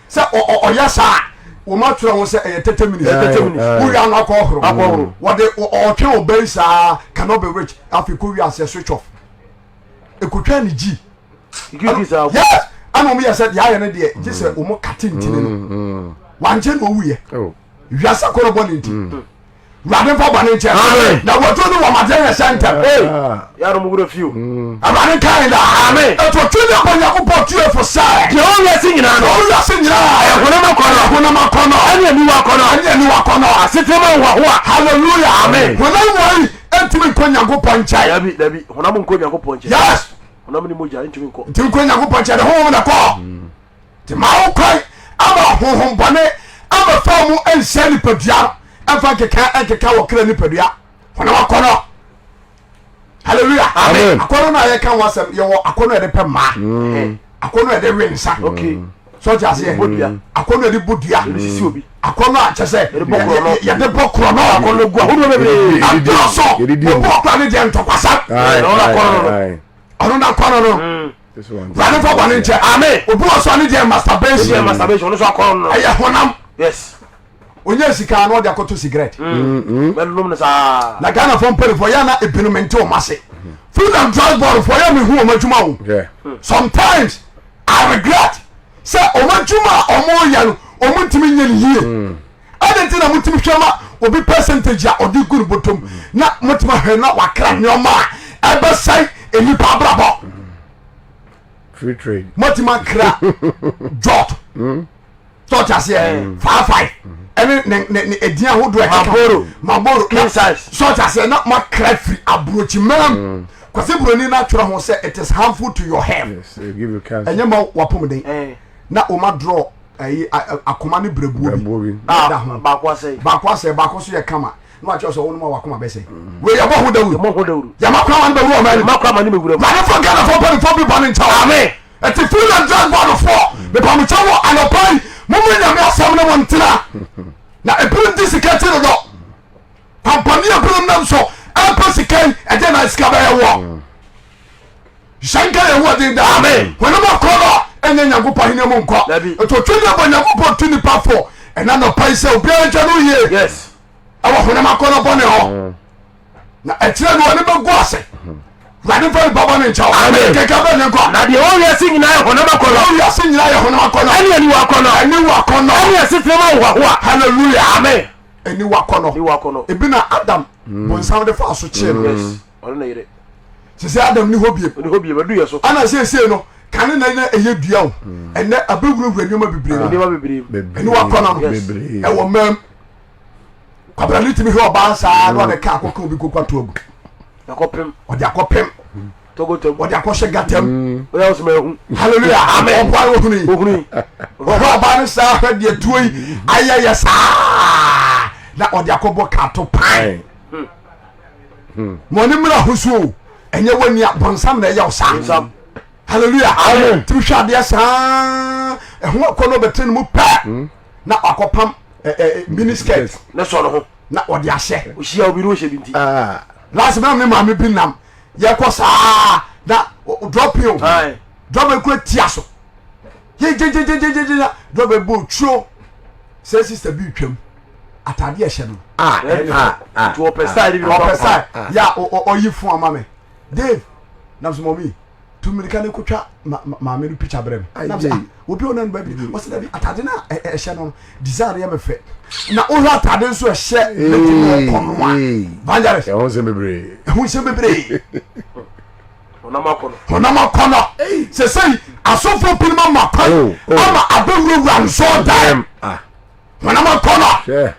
sɛ ɔyɛ saa wɔn atwerɛ ho sɛ ɛyɛ 30 minutes 30 minutes wowia no akɔ ɔhoro Akɔ ɔhoro. wɔde ɔtwe ɔbɛn saa cannot be rich afei kɔ wia aseɛ switch off ekotwa ne gyi security saa yes ɛna wɔn yɛ sɛ deɛ ayɛ no deɛ gye sɛ wɔn kate ntini no wankye na owuyɛ Oh. wiase akɔnɔ bɔ ne nti wurade nfa bɔ ne nkyɛn Amen. na wɔtɔ ne wɔn adeɛ yɛ sɛ ntɛm Ah. yarom wura fio awurade nka yɛn daa Amen. ɛtɔ twe ne bɔ nyankopɔn tue fo sɛ deɛ ɔwɔ wiase nyinaa no ɔwɔ wiase nyinaa ɛyɛ honam akɔnnɔ honam akɔnnɔ ɛne aniwa akɔnnɔ ɛne aniwa akɔnnɔ asetena mu ahohoahoa hallelujah Amen. honam wɔ yi ɛntumi nkɔ nyankopɔn nkyɛn dabi dabi honam nkɔ nyankopɔn nkyɛn yes honam ne mogya ntumi nkɔ ntumi nkɔ nyankopɔn nkyɛn de honhom na kɔ nti ma wo kwan ama honhom bɔne ama fa mu nhyɛ nipadua no ɛmfa nkeka nkeka wɔ kra nipadua honam akɔnnɔ hallelujah Amen. akɔnnɔ no a yɛka ho asɛm yɛwɔ akɔnnɔ a yɛde pɛ mmaa akɔnnɔ a yɛde we nsa okay sɛ ɔte aseɛ bɔ dua akɔnnɔ a yɛde bɔ dua yɛde sisi obi akɔnnɔ a kyɛ sɛ Yɛde bɔ korɔno. yɛde bɔ korɔno akɔnnɔ gu ahodoɔ bebree Yɛde di adɔɔso yɛde di obi ɔkora ne deɛ ntɔkwasa Aye, Ɔno aye, akɔnnɔ no. aye. ɔno na akɔnnɔ no This one. wurade fa bɔne nkyɛ Amen. obi wɔ so a ne deɛ masturbation yɛ masturbation ɔno nso akɔnnɔ no ɛyɛ honam yes onye sika na ɔde akɔtɔ cigarette mɛnom no saa na ghanafoɔ mpanifoɔ yɛ na ebinom nte wɔn ase food and drugs board foɔ yɛ mehu wɔn adwuma o Yeah. sometimes i regret sɛ wɔn adwuma a wɔn yɛ no wɔn ntumi nyɛ ne yie ɛde nti na motumi hwɛ ma obi percentage a ɔde gu ne bɔtɔm na motumi ahwɛ na wakra nneɛma a ɛbɛsɛe nnipa abrabɔ Free trade. motumi akra jot tɔɔte aseɛ 55 ɛne ne ne ne edin ahodoɔ ɛkeka Marlboro. Marlboro King size. sɔɔte aseɛ na makra firi aburokyi mɛm kwasi buroni na atwerɛ ho sɛ it is harmful to your health Yes, they give you cancer. ɛnyɛ ma wapɔmuden Eh. na wɔma draw ɛyi akoma ne brɛbuo bi Brɛbuo bi. na ɛda ho baako asɛe baako asɛ baako so yɛ kama na wakyerɛ sɛ wɔn mu a wakoma bɛsɛ wei yɛbɔ ho dawuro yɛmmɔ ho dawuro yɛma kora ma no bɛwura ɔman no yɛma kora ma no bɛwura mu Awurade fɔ Ghanafoɔ mpanimfoɔ bi bɔne nkyɛ Amen. ɛte food and drug board foɔ mepamokyɛ wɔ anɔpa yi momma nyame asɛm no mo ntena na ebinom di sika ti dodɔ pampani ebinom nam so ɛmpɛ sika yi ɛdeɛ na sika bɛyɛ wɔ hyɛnka yɛ ho ɔden daa Amen. wɔne mu akɔ no ɛnyɛ nyankopɔn ahenni mu nkɔ Dabi. ɛti otwe ne bɔ nyankopɔn tu nipa fo ɛna nɔpa yi sɛ obiara ntwa no yie yes ɛwɔ honam akɔnɔ bɔne hɔ na ɛkyerɛ no ɔne bɛgu ase wurade mfa nipa bɔne nkyɛw Amen. kɛkɛ bɛ ne nkɔ na deɛ ɛwɔ wiase nyinaa yɛ honam akɔnnɔ ɛwɔ wiase nyinaa yɛ honam akɔnɔ ɛne aniwa akɔnnɔ aniwa akɔnɔ ɛne asetena mu ahohoahoa hallelujah amen aniwa akɔnɔ aniwa akɔnnɔ ebi na adam bonsam de fa so kyee no yes ɔne ne yere sisi adam ni hɔ biem ɔne hɔ biem adu yɛ so ana seesei no kane na na ɛyɛ dua o ɛnɛ abɛwurawura nneɛma bebree no nneɛma bebree Bebree. aniwa akɔnɔ no Bebree. ɛwɔ mɛm kwabra ne tumi hwɛ ɔbaa saa na ɔde ka akɔka obi koko ato agu akɔpem ɔde akɔpem togotam ɔde akɔhyɛ gatam ɔyɛ wosoma ehu hallelujah Amen. ɔboa no ohunu yi ohunu yi ɔhwɛ ɔbaa no saa hwɛ deɛ tuo yi ayɛ yɛ saa na ɔde akɔbɔ kato pan ma ɔne mmira ho so o ɛnyɛ wani a bɔnsam na ɛyɛ wo saa nsam hallelujah Amen. tumi hwɛ adeɛ saa ɛho akɔ no ɔbɛtene no mu pɛ na akɔpam mini skirt ne sɔ no ho. Na ɔde ahyɛ. Ohyia obi na ɔhyɛ bi nti. Ah. Last bɛn ne maame bi nam yɛkɔ saa na drop o. Drop ekura tia so. Yegyegyegyegyegye drop bɔ otuo sɛ sister bi twam ataade ɛhyɛ no. Ah ah ah. Ɔpɛ style bi. Ɔpɛ style ya ɔyi fun ama mi Dave nam so mɔmi. Tu mmirika ne kotwa maame no picture brɛ me. Na sɛ ah obi ɔna no baabi ɔsɛ dabi atade no a ɛhyɛ no no design yɛ me fɛ. Na wohwɛ atade nso ɛhyɛ lady no ɔkɔ no a evangelist. Ɛho nsɛm bebree. Ɛho nsɛm bebree. Honam akɔnɔ. Honam akɔnɔ. Sɛsɛyi asɔfoɔ binom ama kwan oh, oh. ama abɛwurawura nsɔɔdan. Ah. Honam akɔnɔ.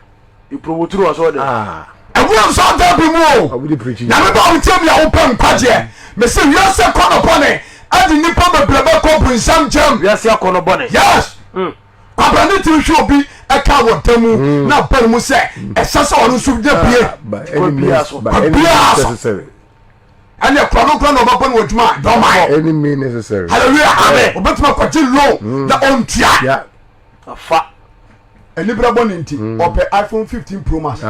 Ipromoturu wɔ sɔɔ dɛ. Ah. Ɛwura nsɔ ɔda bi mu o. Nyame ba wotie mi a wopɛ nkwagyeɛ. Mese wiase akɔnɔ bɔne ɛde nipa bebree bɛkɔ bunsam gyam. Wiase akɔnɔ bɔne. Yes. Mm. Kwabra ne tiri hwɛ obi ɛka wɔ da mu mm. na ba ne mu sɛ ɛsɛ sɛ ɔno nso nya bie. Ah, by any means, by any means necessary. Ɛne kura no kura na ɔbɛbɔ no adwuma dɔn Any means necessary. Hallelujah. Amen. Obetuma kɔgye loan mm. na ɔntua. Yeah. Afa. Anibere bɔne nti mm. ɔpɛ iPhone 15 Pro Max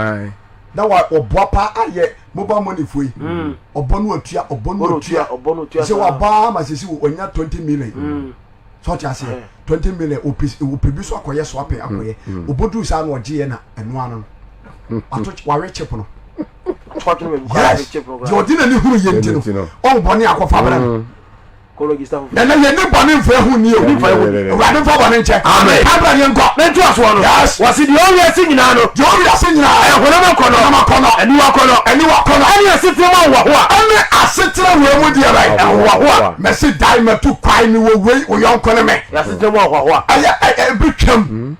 na ɔboa paa ayɛ mobile money fo yi mm. ɔbɔ no atua ɔbɔ no atua sɛ wabaa ma sisi ɔnya 20 million mm. sɛ ɔte aseɛ 20 million ɔpɛ bi so akɔyɛ so apɛ akɔyɛ ɔbɔduru saa na ɔgyeeɛ na ɛno ano no wato wawe chip no yes deɛ ɔde n'ani hunu yɛ nti no ɔnbɔne akɔfa brɛ no Nana yɛ ni bɔne nfa ehu ni o. Awurade nfa bɔne nkyɛ. Amen. Abra yɛn kɔ. Ne nto asoɔ no. Yes. Wɔsi deɛ ɔwɔ wiase nyinaa no. Deɛ ɔwɔ wiase nyinaa. Ɛyɛ honam akɔnɔ. Honam akɔnɔ. Aniwa akɔnɔ. Aniwa akɔnɔ. Ɛne asetena mu ahohoahoa. Ɛne asetena wei mu deɛ bɛn. Ahohoahoa. Mɛsi dan mɛtu kwae mi wɔ wei wo yɔnko ne me. Yɛ asetena mu ahohoahoa. Ɛyɛ ɛyɛ ebi twam.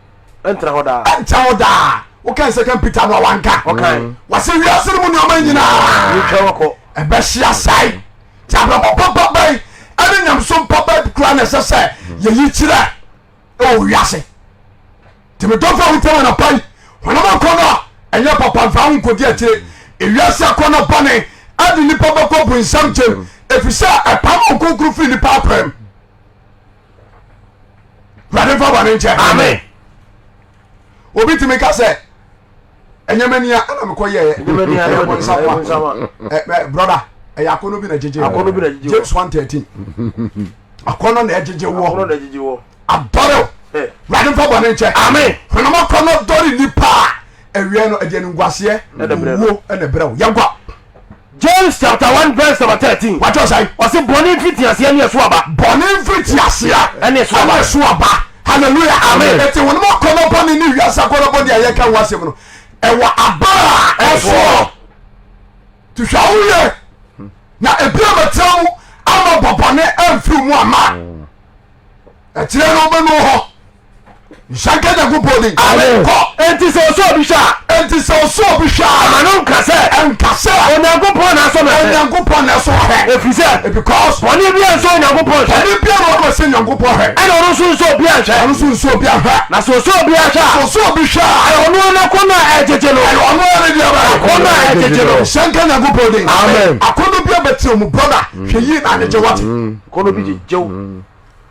Ɛntena hɔ daa. Ɛntena hɔ daa. Wokan Second Peter no a wanka. Ɔkan. Wɔsi wiase no mu nneɛma nyinaa. Yɛtwa wakɔ. Ɛbɛhyia sae. Nti abrabɔ papa bɛn ɛne nyamesom papa kura na ɛsɛ sɛ yɛyi kyerɛ ɛwɔ wiase. Nti medɔfo a wotie anɔpa yi, honam akɔnnɔ a ɛnyɛ papa mfa ho nkɔdi akyire. Ewiase akɔnnɔ bɔne ɛde nnipa bɛkɔ bonsam gyem ɛfiri sɛ ɛpam nkonkron firi nnipa akwam. Awurade mfa bɔne nkyɛ. Amen. Obi tumi ka sɛ ɛnyɛ m'ani a ɛna mekɔ yɛɛ ɛyɛ bonsam a brother ɛyɛ akɔnnɔ bi na gyegye wɔ James 1:13 akɔnnɔ na ɛgyegye wɔ adɔre wurade mfa bɔne nkyɛ. Amen. Honam akɔnnɔ dɔre nipa a awia no ɛdeɛ nguaseɛ owuo ɛna ɛbrɛ wo yɛnkɔ. James chapter 1 verse number 13. Wàtí ọ̀sán. Ọ̀sẹ̀ bọ̀nì nfiti aseɛ ní ẹ̀sọ́ aba. Bọ̀nì nfiti aseɛ ẹni ẹ̀sọ́ aba. Ẹni ẹ̀sọ́ aba. Hallelujah. Amen. Ètò wọn mọ kọ́nọ́ bọ́ni ní wiase akọ́nọ́ bọ́ni a yẹ ká wọ́n asẹ̀m no. Ẹ̀wọ̀ aba a ẹ̀sọ́. Tìhwẹ́ awo yẹ. Na ebi a bẹtẹ mu ama bọ̀bọ̀ni ẹnfiri mu ama. Ɛkyerɛ no wobɛnu hɔ. Nhyira nka Nyankopɔn din. Amen. Kɔ. Enti sɛ ɔsɔ obi hwɛ a. Enti sɛ ɔsɔ obi hwɛ a. Ɛma no nka sɛ. Ɛnka sɛ. Onyankopɔn na asɔ me hwɛ. Onyankopɔn na ɛsɔ hwɛ. Ɛfiri sɛ. Because. Bɔne biara nsɔ Onyankopɔn hwɛ. Bɔne biara wɔ hɔ sɛ Onyankopɔn hwɛ. Ɛna ɔno nso nsɔ obiara nhwɛ. Ɔno nso nsɔ obiara hwɛ. Na sɛ ɔsɔ obiara hwɛ a. Sɛ ɔsɔ obi hwɛ a. Ɛyɛ ɔno ara n'akɔnnɔ a ɛgyegye no. Ɛyɛ ɔno ara ne deɛ bɛyɛ. Akɔnnɔ a ɛgyegye no. Nhyira nka Nyankopɔn din. Amen. Akɔnnɔ bi abɛtena mu brother. Hwɛ yie na anigye wate. Akɔnnɔ bi gyegye wo.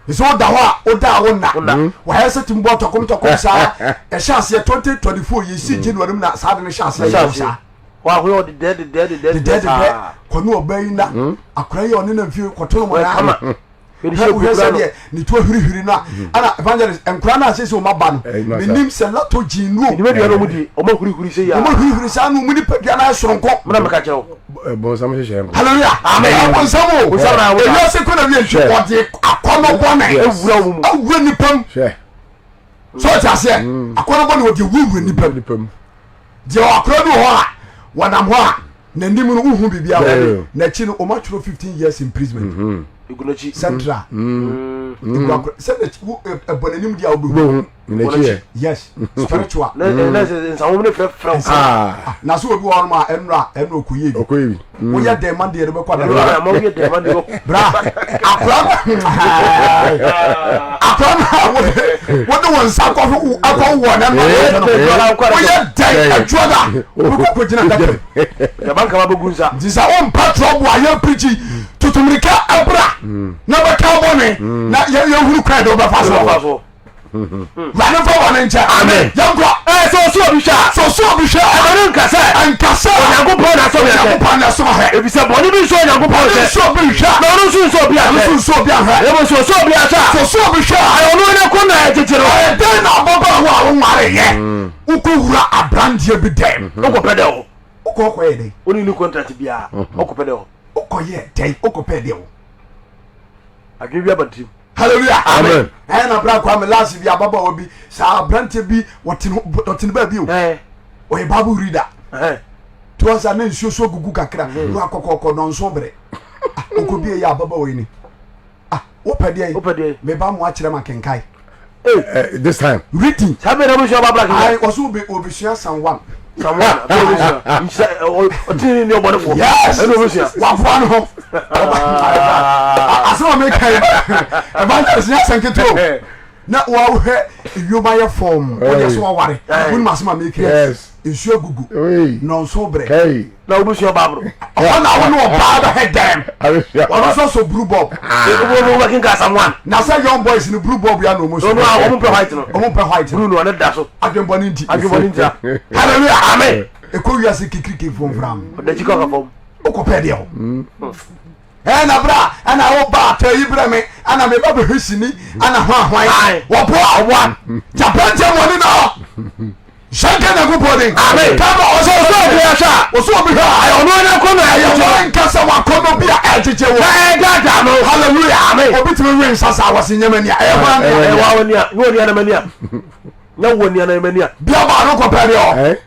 Sɛ woda hɔ a woda a wonna wayɛ sɛ tumi bɔ tɔkom tɔkom saa ɛhyɛ aseɛ 2024 yɛsi January mu na saa de no hyɛ aseɛ yɛ saa dedɛdedɛ kɔne ɔba yi na hmm? akora yi ɔne na mfie kɔto no mɔna wohwɛ sɛ deɛ ne to ahwirihwiri no a hmm. ana evangelist nkora no asɛ sɛ ɔma ba no menim sɛ lato gyin no ɔmahwirihwiri saa no ɔmu nipadua no ayɛ soronko Bonsam hyehyɛ nko. Hallelujah. Amen. Ɛyɛ bonsam o. Bonsam na awoda. Ewiase kɔ na wie nti ɔde akɔnɔ bɔne. Ewura wɔn mu. Awura nipa mu. Hwɛ. So ɔte aseɛ. Mm. Akɔnɔ bɔne ɔde wuwura nipa mu. Nipa mu. Deɛ akɔnɔ bi wɔ hɔ a wɔnam hɔ a n'anim no wohu biribi a n'akyi no wɔn atwerɛ 15 years imprisonment. Mm-hmm. Egu n'akyi. Central. Mm. Egu akɔnɔ sɛ n'akyi ɛbɔ n'anim deɛ a wobɛhu. N'akyi yɛ. Yes spiritual. Na na sɛ nsahom ne frɛfrɛ wo. Ah. Na so obi wɔ hɔnom a ɛnora ɛnora okoyie bi. Okoyie bi. Mm. Woyɛ dɛn ma deɛ no bɛkɔ adaka. Ɛnora ma woyɛ dɛn ma deɛ bɛkɔ. Bra akora no akora no a wode wode wɔn nsa akɔ akɔ wɔ ne no no woyɛ dɛn adwuma da wobɛkɔ akɔgyina adaka mu. Yaba nkama bɛgu nsa. Nti sɛ wompa trɔbo a yɛ pirikyi tutumirika ɛbra na bɛka bɔne na yɛhunu kwan de wobɛfa so. Wurade mfa bɔne nkyɛ. Amen. Yɛnkɔ. Ɛɛ sɛ ɔsɔ obi hwɛ a. Sɛ ɔsɔ obi hwɛ a. Ɛma no nka sɛ. Nka sɛ. Onyankopɔn na asɔ me ahwɛ. Onyankopɔn na ɛsɔ ahwɛ. Efisɛ bɔne bi nsɔ Onyankopɔn Bɔne hwɛ. nsɔ obi nhwɛ. Na ɔno nso nsɔ obi ahwɛ. Ɔno nso nsɔ obi ahwɛ. Na mmom sɛ ɔsɔ obi ahwɛ a. Sɛ ɔsɔ obi hwɛ a. Ɛyɛ ɔno ne ko na ɛgyegye no. Ɛyɛ dɛn na ababaawa a wonwareeɛ wokɔwura aberanteɛ bi dɛm? Wokɔpɛ dɛ hɔ. Wokɔ kɔyɛ dɛn? Wone ne contract biara. Wokɔpɛ dɛ hɔ. Wokɔyɛ dɛn? Wokɔpɛ dɛ hɔ. Adwene bi aba tirim. Hallelujah. Amen. Ɛyɛ na bra kwa me last bi ababaawa bi saa aberanteɛ bi wɔte no wɔte no baabi o. Ɔyɛ Bible reader. To ɔsa na nsuo so gugu kakra na wakɔkɔkɔ nɔnso bere. Ɔkɔ bi yɛ ababaawa yi ni. Ah, wopɛ deɛ? Wopɛ deɛ? Meba mo akyerɛ ma kenkae. Hey. This time. Reading. Saa bɛn na wobɛsua Bible akenkan? Ayi, ɔso obi obesua Psalm 1. Psalm 1. Afei obesua. Nhyɛ ɔtene ne ɔbɔnefoɔ. Yes. Ɛna obesua. Waboa ne ho. Asɛm a meka yi, evangelist nyɛ asɛm ketewa o. Na wɔahwɛ ewiem ayɛ fɔm. Wɔde so aware. Wonim asɛm a meka yi. Nsuo agugu. Nɔnso brɛ. Na wobɛsua Bible. Ɔhɔ na wo ne ɔbaa bɛhɛ dɛm. Ɔno nso sɔ blue bulb. Wobɛkenka Psalm 1. Na sɛ young boys no blue bulb ya na ɔmo sɔ. Ɔno a ɔmo mpɛ white no. Ɔmo mpɛ white. Blue no ɔno da so. Adwenbɔne nti. Adwenbɔne nti a. Hallelujah. Amen. Ɛkɔ wiase kikiriki fomfram. Ɔda akyi kɔ ka fam. Wokɔpɛ deɛ hɔ. Ɛna bra ɛna wo ba atɔ yi brɛ me ɛna me ba bɛhwɛ sini ɛna ho ahwan. Wɔboa. Ɔboa. Japan wɔne na hɔ. Hyɛnka Nyankopɔn din. Amen. Kama ɔsɛ ɔsɛ obi ahwɛ a. Ɔsɛ obi hwɛ a. Ɛyɛ ɔno ara kɔnɔ a Ɛyɛ ɛgyegye no. wɔn nkasa wakɔnɔ bi a ɛgyegye wɔ. Na ɛdaadaa no. Hallelujah. Amen. Obi tumi we nsa saa wɔsi nyɛ mani a. Ɛyɛ wɔn Ɛyɛ ania. wɔn ania. Nyɛ wɔn ania na mani a. Nyɛ wɔn ania na mani a. Bia baa no kɔpɛ deɛ ɔ.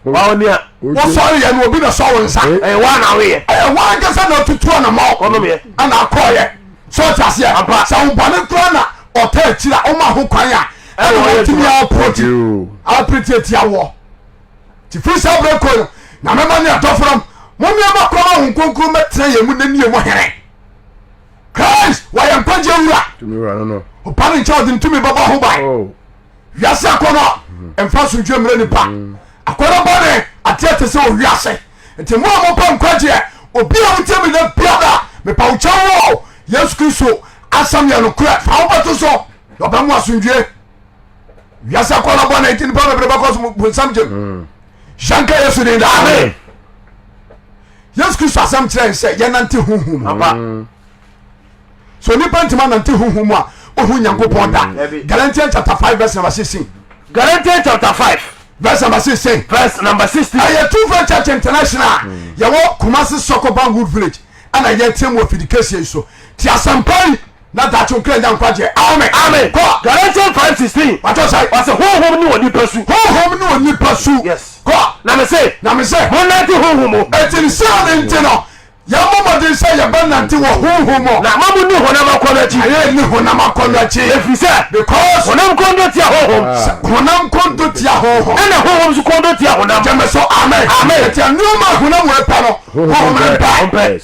Wɔn ania. Wosɔre yɛ no obi na sɔ wo nsa. Ɛyɛ wɔn na awoyɛ. Ɛyɛ wɔn ankasa na atutu anamɔ. Kɔnɔm yɛ. Ɛna akɔɔyɛ. Sɛ ɔte aseɛ. Ampa. Sɛ wo bɔne koraa na ɔtɔ akyiri a woma ho kwan a ɛna wɔtumi approach appreciate atia woɔ. Nti firi saa berɛ kɔ no Nyame ma ne adɔfonom mo nneɛma kɔ ma Honhom Kronkron mɛtena yɛn mu na ni yɛn mu hene. Christ wɔyɛ nkwagye wura. Ɔba ne nkyɛn ɔde ne tumi bɛbɔ ho ban. Oh. Wiase akɔnɔ mfa asomdwoe mmerɛ nipa. Akɔnɔ bɔne ateɛ te sɛ owiase. Nti mo a mopɛ nkwagyeɛ, obi a wotie me da biara, mepa wo kyɛw o, Yesu Kristo asɛm yɛ nokorɛ, fa wo bɛto so na ɔbɛmo asomdwoe. Wiase akɔnɔ bɔne nti nipa bebree bɛkɔ so bonsam gyem. Mm. Hyɛnka Yesu din daa. Amen. Yesu Kristo asɛm kyerɛ yɛn sɛ yɛnante honhom mu. Ampa. So nipa ntumi anante honhom mu a ohu Nyankopɔn da. Dabi. Galatians chapter 5 verse number 16. Galatians chapter 5 Verse number 16. verse number 16. Ɛyɛ Two Faith Church International a yɛwɔ Kumasi Sokoban Wood Village ɛna yɛteɛ mu wɔ fidi kɛseɛ yi so. Ti asɛmpa yi na daakye wo kra nya nkwagyeɛ. Amen. Amen. Kɔ. Galatians 5 16. Watɔ sɛ. Ɔsɛ honhom ne onipa su. Honhom ne onipa su. Yes. Kɔ. Na me se. Na me se. Monnante honhom mu. Eti ne saa ne nti no Yɛmmɔ mmɔden sɛ yɛbɛnante wɔ honhom mu. Na mma munni honam akɔnnɔ akyi. Na yɛnni honam akɔnnɔ akyi. Ɛfiri sɛ. Because. Honam kɔndɔ tia honhom. Ah. Honam kɔndɔ tia honhom. Ɛna honhom nso kɔndɔ tia honam. Gyeme so amen. Amen. Ɛti nneɛma a honam wɔ pɛ no. Honhom no mpɛ. Mpɛ.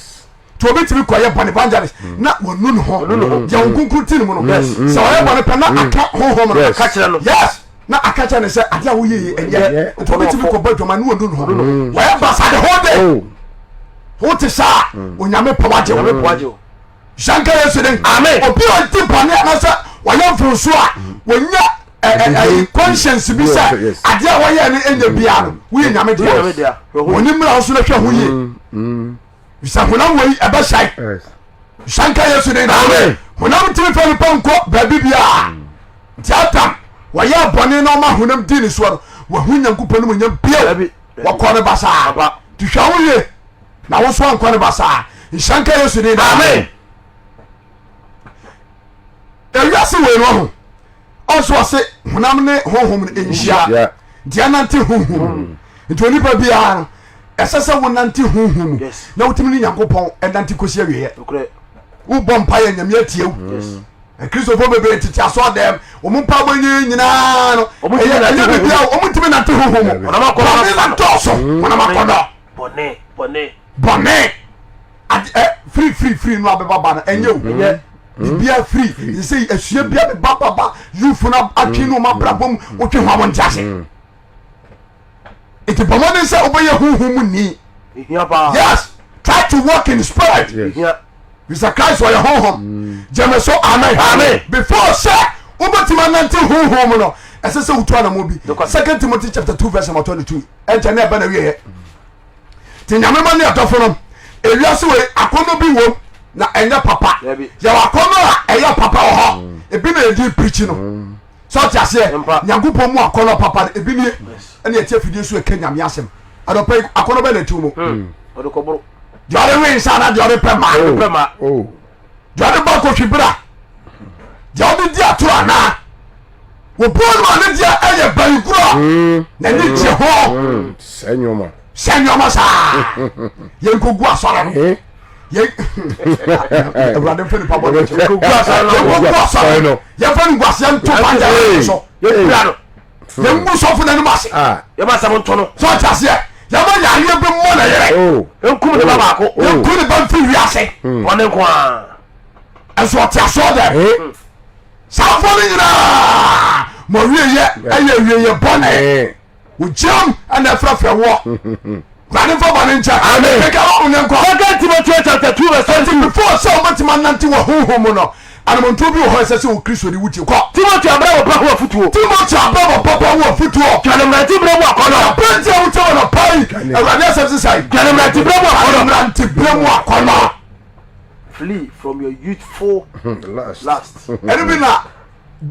Nti obi tumi kɔyɛ bɔne evangelist mm. na wɔnu ne ho. Deɛ wɔn kunkun ti ne mu no. Sɛ ɔyɛ bɔne pɛ na mm. aka honhom no. Aka kyerɛ no. Yes. Na aka kyerɛ ne sɛ adeɛ a woyɛ yi ɛnyɛ. Nti obi tumi kɔbɔ adwama ne wɔnu ne ho. Wɔyɛ basa the whole day. Oh. Wote saa onyame pɛ wagye wo. Hyɛnka Yesu din. Amen. Obi a ɔdi bɔne anaasɛ wɔyɛ mfomso a wɔnya ɛyi conscience bi sɛ adeɛ a wɔyɛ no ɛnyɛ biara no woyɛ nyame dea. Wɔne mmara wo so no hwɛ ho yie. Sɛ honam wei ɛbɛhyɛe. Hyɛnka Yesu din. Amen. Honam ntumi fɛ nipa nkɔ baabi biara. Nti Adam wɔyɛ bɔne na ɔma honam di ne soɔ no wɔhu Nyankopɔn no mu nyam bio. Wɔkɔ no basaa. Nti hwɛ wo yie na wo so ankɔ no basaa. Nhyira nka Yesu din daa. Amen. Ewiase wei no ho ɔnso ɔse honam ne honhom no nhyia nti ɛnante honhom mu nti onipa biara no ɛsɛ sɛ wonante honhom mu na wotumi ne Nyankopɔn ɛnante kɔsi awieɛ wobɔ mpa yɛ Nyame atie wo Akristofoɔ bebree tete asɔɔ dɛm wɔn mpaebɔ nyɛ nyinaa no ɛyɛ ɛnyɛ biribi a wɔn ntumi nante honhom mu bɔne na dɔɔso honam akɔdɔ bɔne bɔne bɔne ade ɛ firi firi firi no abɛba ba no ɛnyɛ o bibia firi sɛ asua bia bɛba ba ba youth no atwe no wɔn abrabɔ mu wotwe ho a wɔn nte ase nti bɔ mmɔden sɛ wobɛyɛ honhom mu ni yes try to walk in spirit. Yes. Mr. Christ ɔyɛ honhom mm. gyeme so amen amen before sɛ wobɛtumi anante honhom mu no, ɛsɛ sɛ wotu anamɔ bi. Second Timothy chapter 2 verse number 22. Ɛnkyɛ ne ɛbɛ na wieɛ. Nti nyame ma ne adɔfo no, ewiase wei akɔnnɔ bi wom na ɛnyɛ papa. Yɛwɔ akɔnnɔ a ɛyɛ papa wɔ hɔ. Mm. Ebi na yɛde pirikyi no. Mm. Sɛ ɔte aseɛ, Nyankopɔn mu akɔnnɔ papa no ebi nie. Ɛne ɛte afidie so ɛka nyame asɛm. Adɔpɛ yi akɔnnɔ bɛ na ɛte mu. Mm. Deɛ ɔde we nsa na deɛ ɔde pɛ ma. Oh. Oh. Deɛ ɔde bɔ akɔhwi bra. Deɛ ɔde di atoro anaa. Obuo no a ne deɛ ɛyɛ bayigorɔ. Mm. N'ani gye ho. Mm. Sɛ nneɛma. Sɛ nneɛma saa. Yɛnkɔgu asɔre no. Eh? Awurade mfa nipa bɔ ne kyɛ. Yɛnkɔgu asɔre no. Yɛmfa no guaseɛ nto bangyɛ so. Yɛmpira no. Yɛngu sɔfo n'anim ase. Ah. Yɛma asɛm nto no. Sɛ ɔte aseɛ. Yɛma yareɛ bi mmɔ ne yere. Oh. Yɛnkum ne ba oh. baako. Oh. Yɛnku ne ba mfiri wiase. Hmm. Bɔne nko ara. Ɛnso ɔte asoɔ dɛ. Eh? Saa afɔ no nyinaa ma wieyɛ ɛyɛ wieyɛ bɔne. Eh. Wogyam ɛna ɛfrɛfrɛ woɔ. Awurade mfa bɔne nkyɛ. Amen. Keka wɔ wo ne nkɔ. Second Timothy chapter 2 verse Enti 22. before sɛ wobɛtumi anante wɔ honhom mu no, anamontuo bi wɔ hɔ a ɛsɛ sɛ wɔ Kristo de wotie. Kɔ. Timothy abrabɔ pa ho afotuo. Timothy abrabɔ papa ho afotuo. Dwane mmeranteberɛ mu akɔnnɔ. Aberanteɛ a wotie wɔ nɔpa yi, Awurade asɛm se sɛn? Dwane mmeranteberɛ mu akɔnnɔ. Dwane mmeranteberɛ mu akɔnnɔ. Flee from your youthful Lust. lust. Ɛno bi na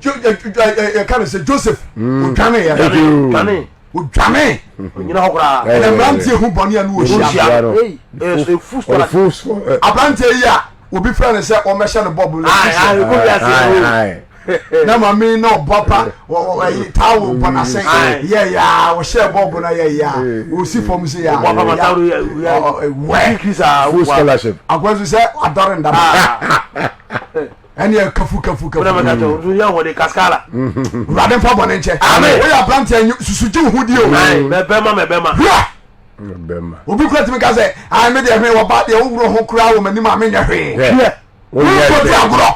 yɛka no sɛ Joseph odwaneeɛ. Dwane. Odwane. Onyina hɔ koraa. Ɛna mmeranteɛ hu bɔne a ne wɔhyia. Aberanteɛ yi a obi frɛ no sɛ ɔmmɛhyɛ no bɔb no na maame na ɔbɔ pa ɛyi taawo bɔ n'asɛn yɛ yaa ɔhyɛ bɔb no yɛ yaa ɔsi fam sɛ yaa wɛ akwanso sɛ adɔre ndaba ɛne kafu kafu kafu wurade mfa bɔne nkyɛ woyɛ aberanteɛ susu gye wo ho di o hwɛ obi kura tumi ka sɛ ayi mi deɛ hwee wɔba deɛ wowuro ho koraa wɔ m'anim a menyɛ hwee wokɔ di agorɔ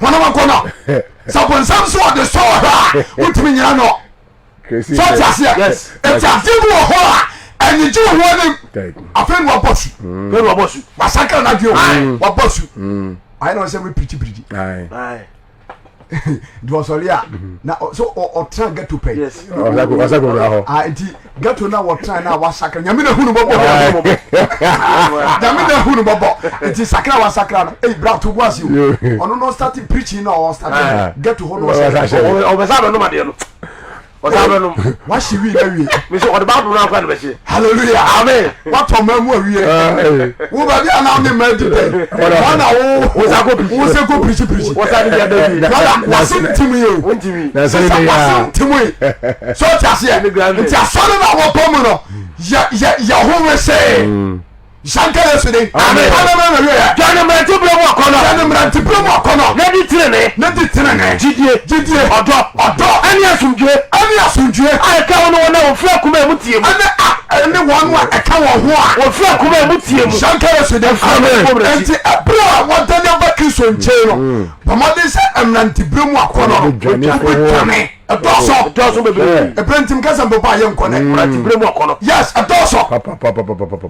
honam akɔnɔ sɛ bonsam so ɔde sɔ wɔ hɔ a wotumi nyina no sɛ ɔte aseɛ ɛti adeɛ bi wɔ hɔ a ɛnyegye wo ho anim afei na wabɔ su mm. wasakra no adwene o wabɔ su mm. ayɛ na ɔsɛ mepirikyi nti ɔsɔre a mhm. na so ɔtena ghetto pɛ ah, nti ghetto na wɔtena na wasakra nyame na hu no bɔbɔ nyame na hu no bɔbɔ nti sakra wasakra no eyi bra to bu ase o ɔno no start preaching na ɔwɔ start ghetto hɔ na ɔsɛ ɔbɛsa abɛnom adeɛ no ɔsan bɛnom wahye wii na wie mesɛ ɔde baabolo no akora ne bɛhye hallelujah amen watɔ mma mu awie wo baabi a na ne mma di dɛn wɔn na wo wo sɛ kɔ pirikyi pirikyi wɔsa de bia da wie brother wase ntim yi o wontimi sɛ wase ntim yi sɛ ɔte aseɛ nti asɔre no a wɔbɔ mu no yɛ yɛ yɛ ho wesee Nhyira nka Yesu din. Amen. Amen na wie yɛ. Dwane mmeranteberɛ mu akɔnnɔ. Dwane mmeranteberɛ mu akɔnnɔ. Na di tenenee. Na di tenenee. Gyidie. Gyidie. Ɔdɔ. Ɔdɔ. Ɛne asomdwoeɛ. Ɛne asomdwoeɛ. A ɛka wo ne wɔn a wɔfiri akoma a emu teɛ mu. Ɛne a ɛne wɔn a ɛka wɔn ho a. Wɔfiri akoma a emu teɛ mu. Nhyira nka Yesu din. Amen. Enti ɛberɛ a wɔdane aba Kristo nkyɛn no, bɔ mmɔden sɛ mmeranteberɛ mu akɔnnɔ no, wobɛdwane. Ɛdɔɔso. Ɛdɔɔso bebree. Ɛberɛ nti meka sɛ mbɔbɔ a yɛnkɔ nɛ. Mmeranteberɛ mu akɔnnɔ. Yes, ɛdɔɔso.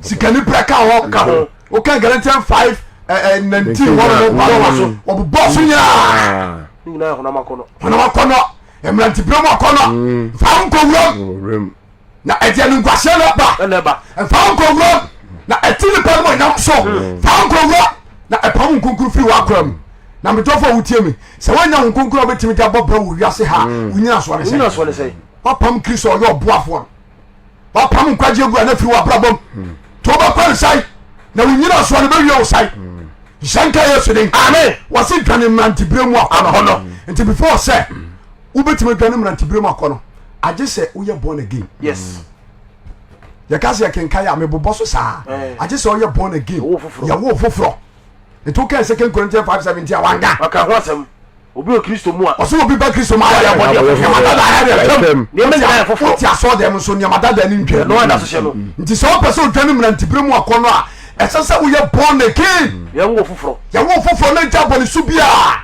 Sikani berɛ ka ho. Ka ho. Woka Galatians 5 19 hɔ no ba wa so. Wɔbobɔ so nyinaa. Ne nyinaa yɛ honam akɔnnɔ. Honam akɔnnɔ. Mmeranteberɛ mu akɔnnɔ. Mfa wo nkɔ wuram. Na ɛde animguaseɛ na ɛba. Ɛna ɛba. Mfa wo nkɔ wuram. Na ɛte nipa no ɔnyam so. Mfa wo nkɔ wuram. Na ɛpam wo nkonkron firi w'akora mu. Na medɔfo a wotie me, sɛ woanya wo nkonkron a wobɛtumi de abɔ bra wɔ wiase ha a, mm. wonyina soɔ ne sɛ wapam Kristo a ɔyɛ ɔboafoɔ no, wapam nkwagye agu a na firi w'abrabɔ mu mm. nti wobɛkɔ nsae na wonyina soɔ no bɛwie wo sae mm. nhyɛ nka Yesu din. Amen. Wɔse dwane mmeranteberɛ mu akɔnɔ. Nti before sɛ wobɛtumi adwane mmeranteberɛ mu akɔnɔ, agye sɛ woyɛ born again. Yes. Yɛka sɛ yɛkenkan a mebobɔ so saa. Eh. Agye sɛ ɔyɛ born again. Yɛwo foforɔ. Yɛwo foforɔ. Nti wokan second Corinthians 5:17 a wanka. Ɔka ho asɛm. Obi wɔ Kristo mu a. Ɔsɛ obi ba Kristo mu a ɔyɛ abɔdeɛ foforɔ. Nneɛma dada ayɛ deɛ atwam. Nneɛma nyinaa yɛ foforɔ. Wote asɔɔ dɛm nso nneɛma dada ne ntwam. Ɛno ada so hyɛ no. Nti sɛ wopɛ sɛ odwane mmeranteberɛ mu akɔnnɔ a, ɛsɛ sɛ woyɛ born again. Yɛwo foforɔ. Yɛwo foforɔ na gya bɔne so biara.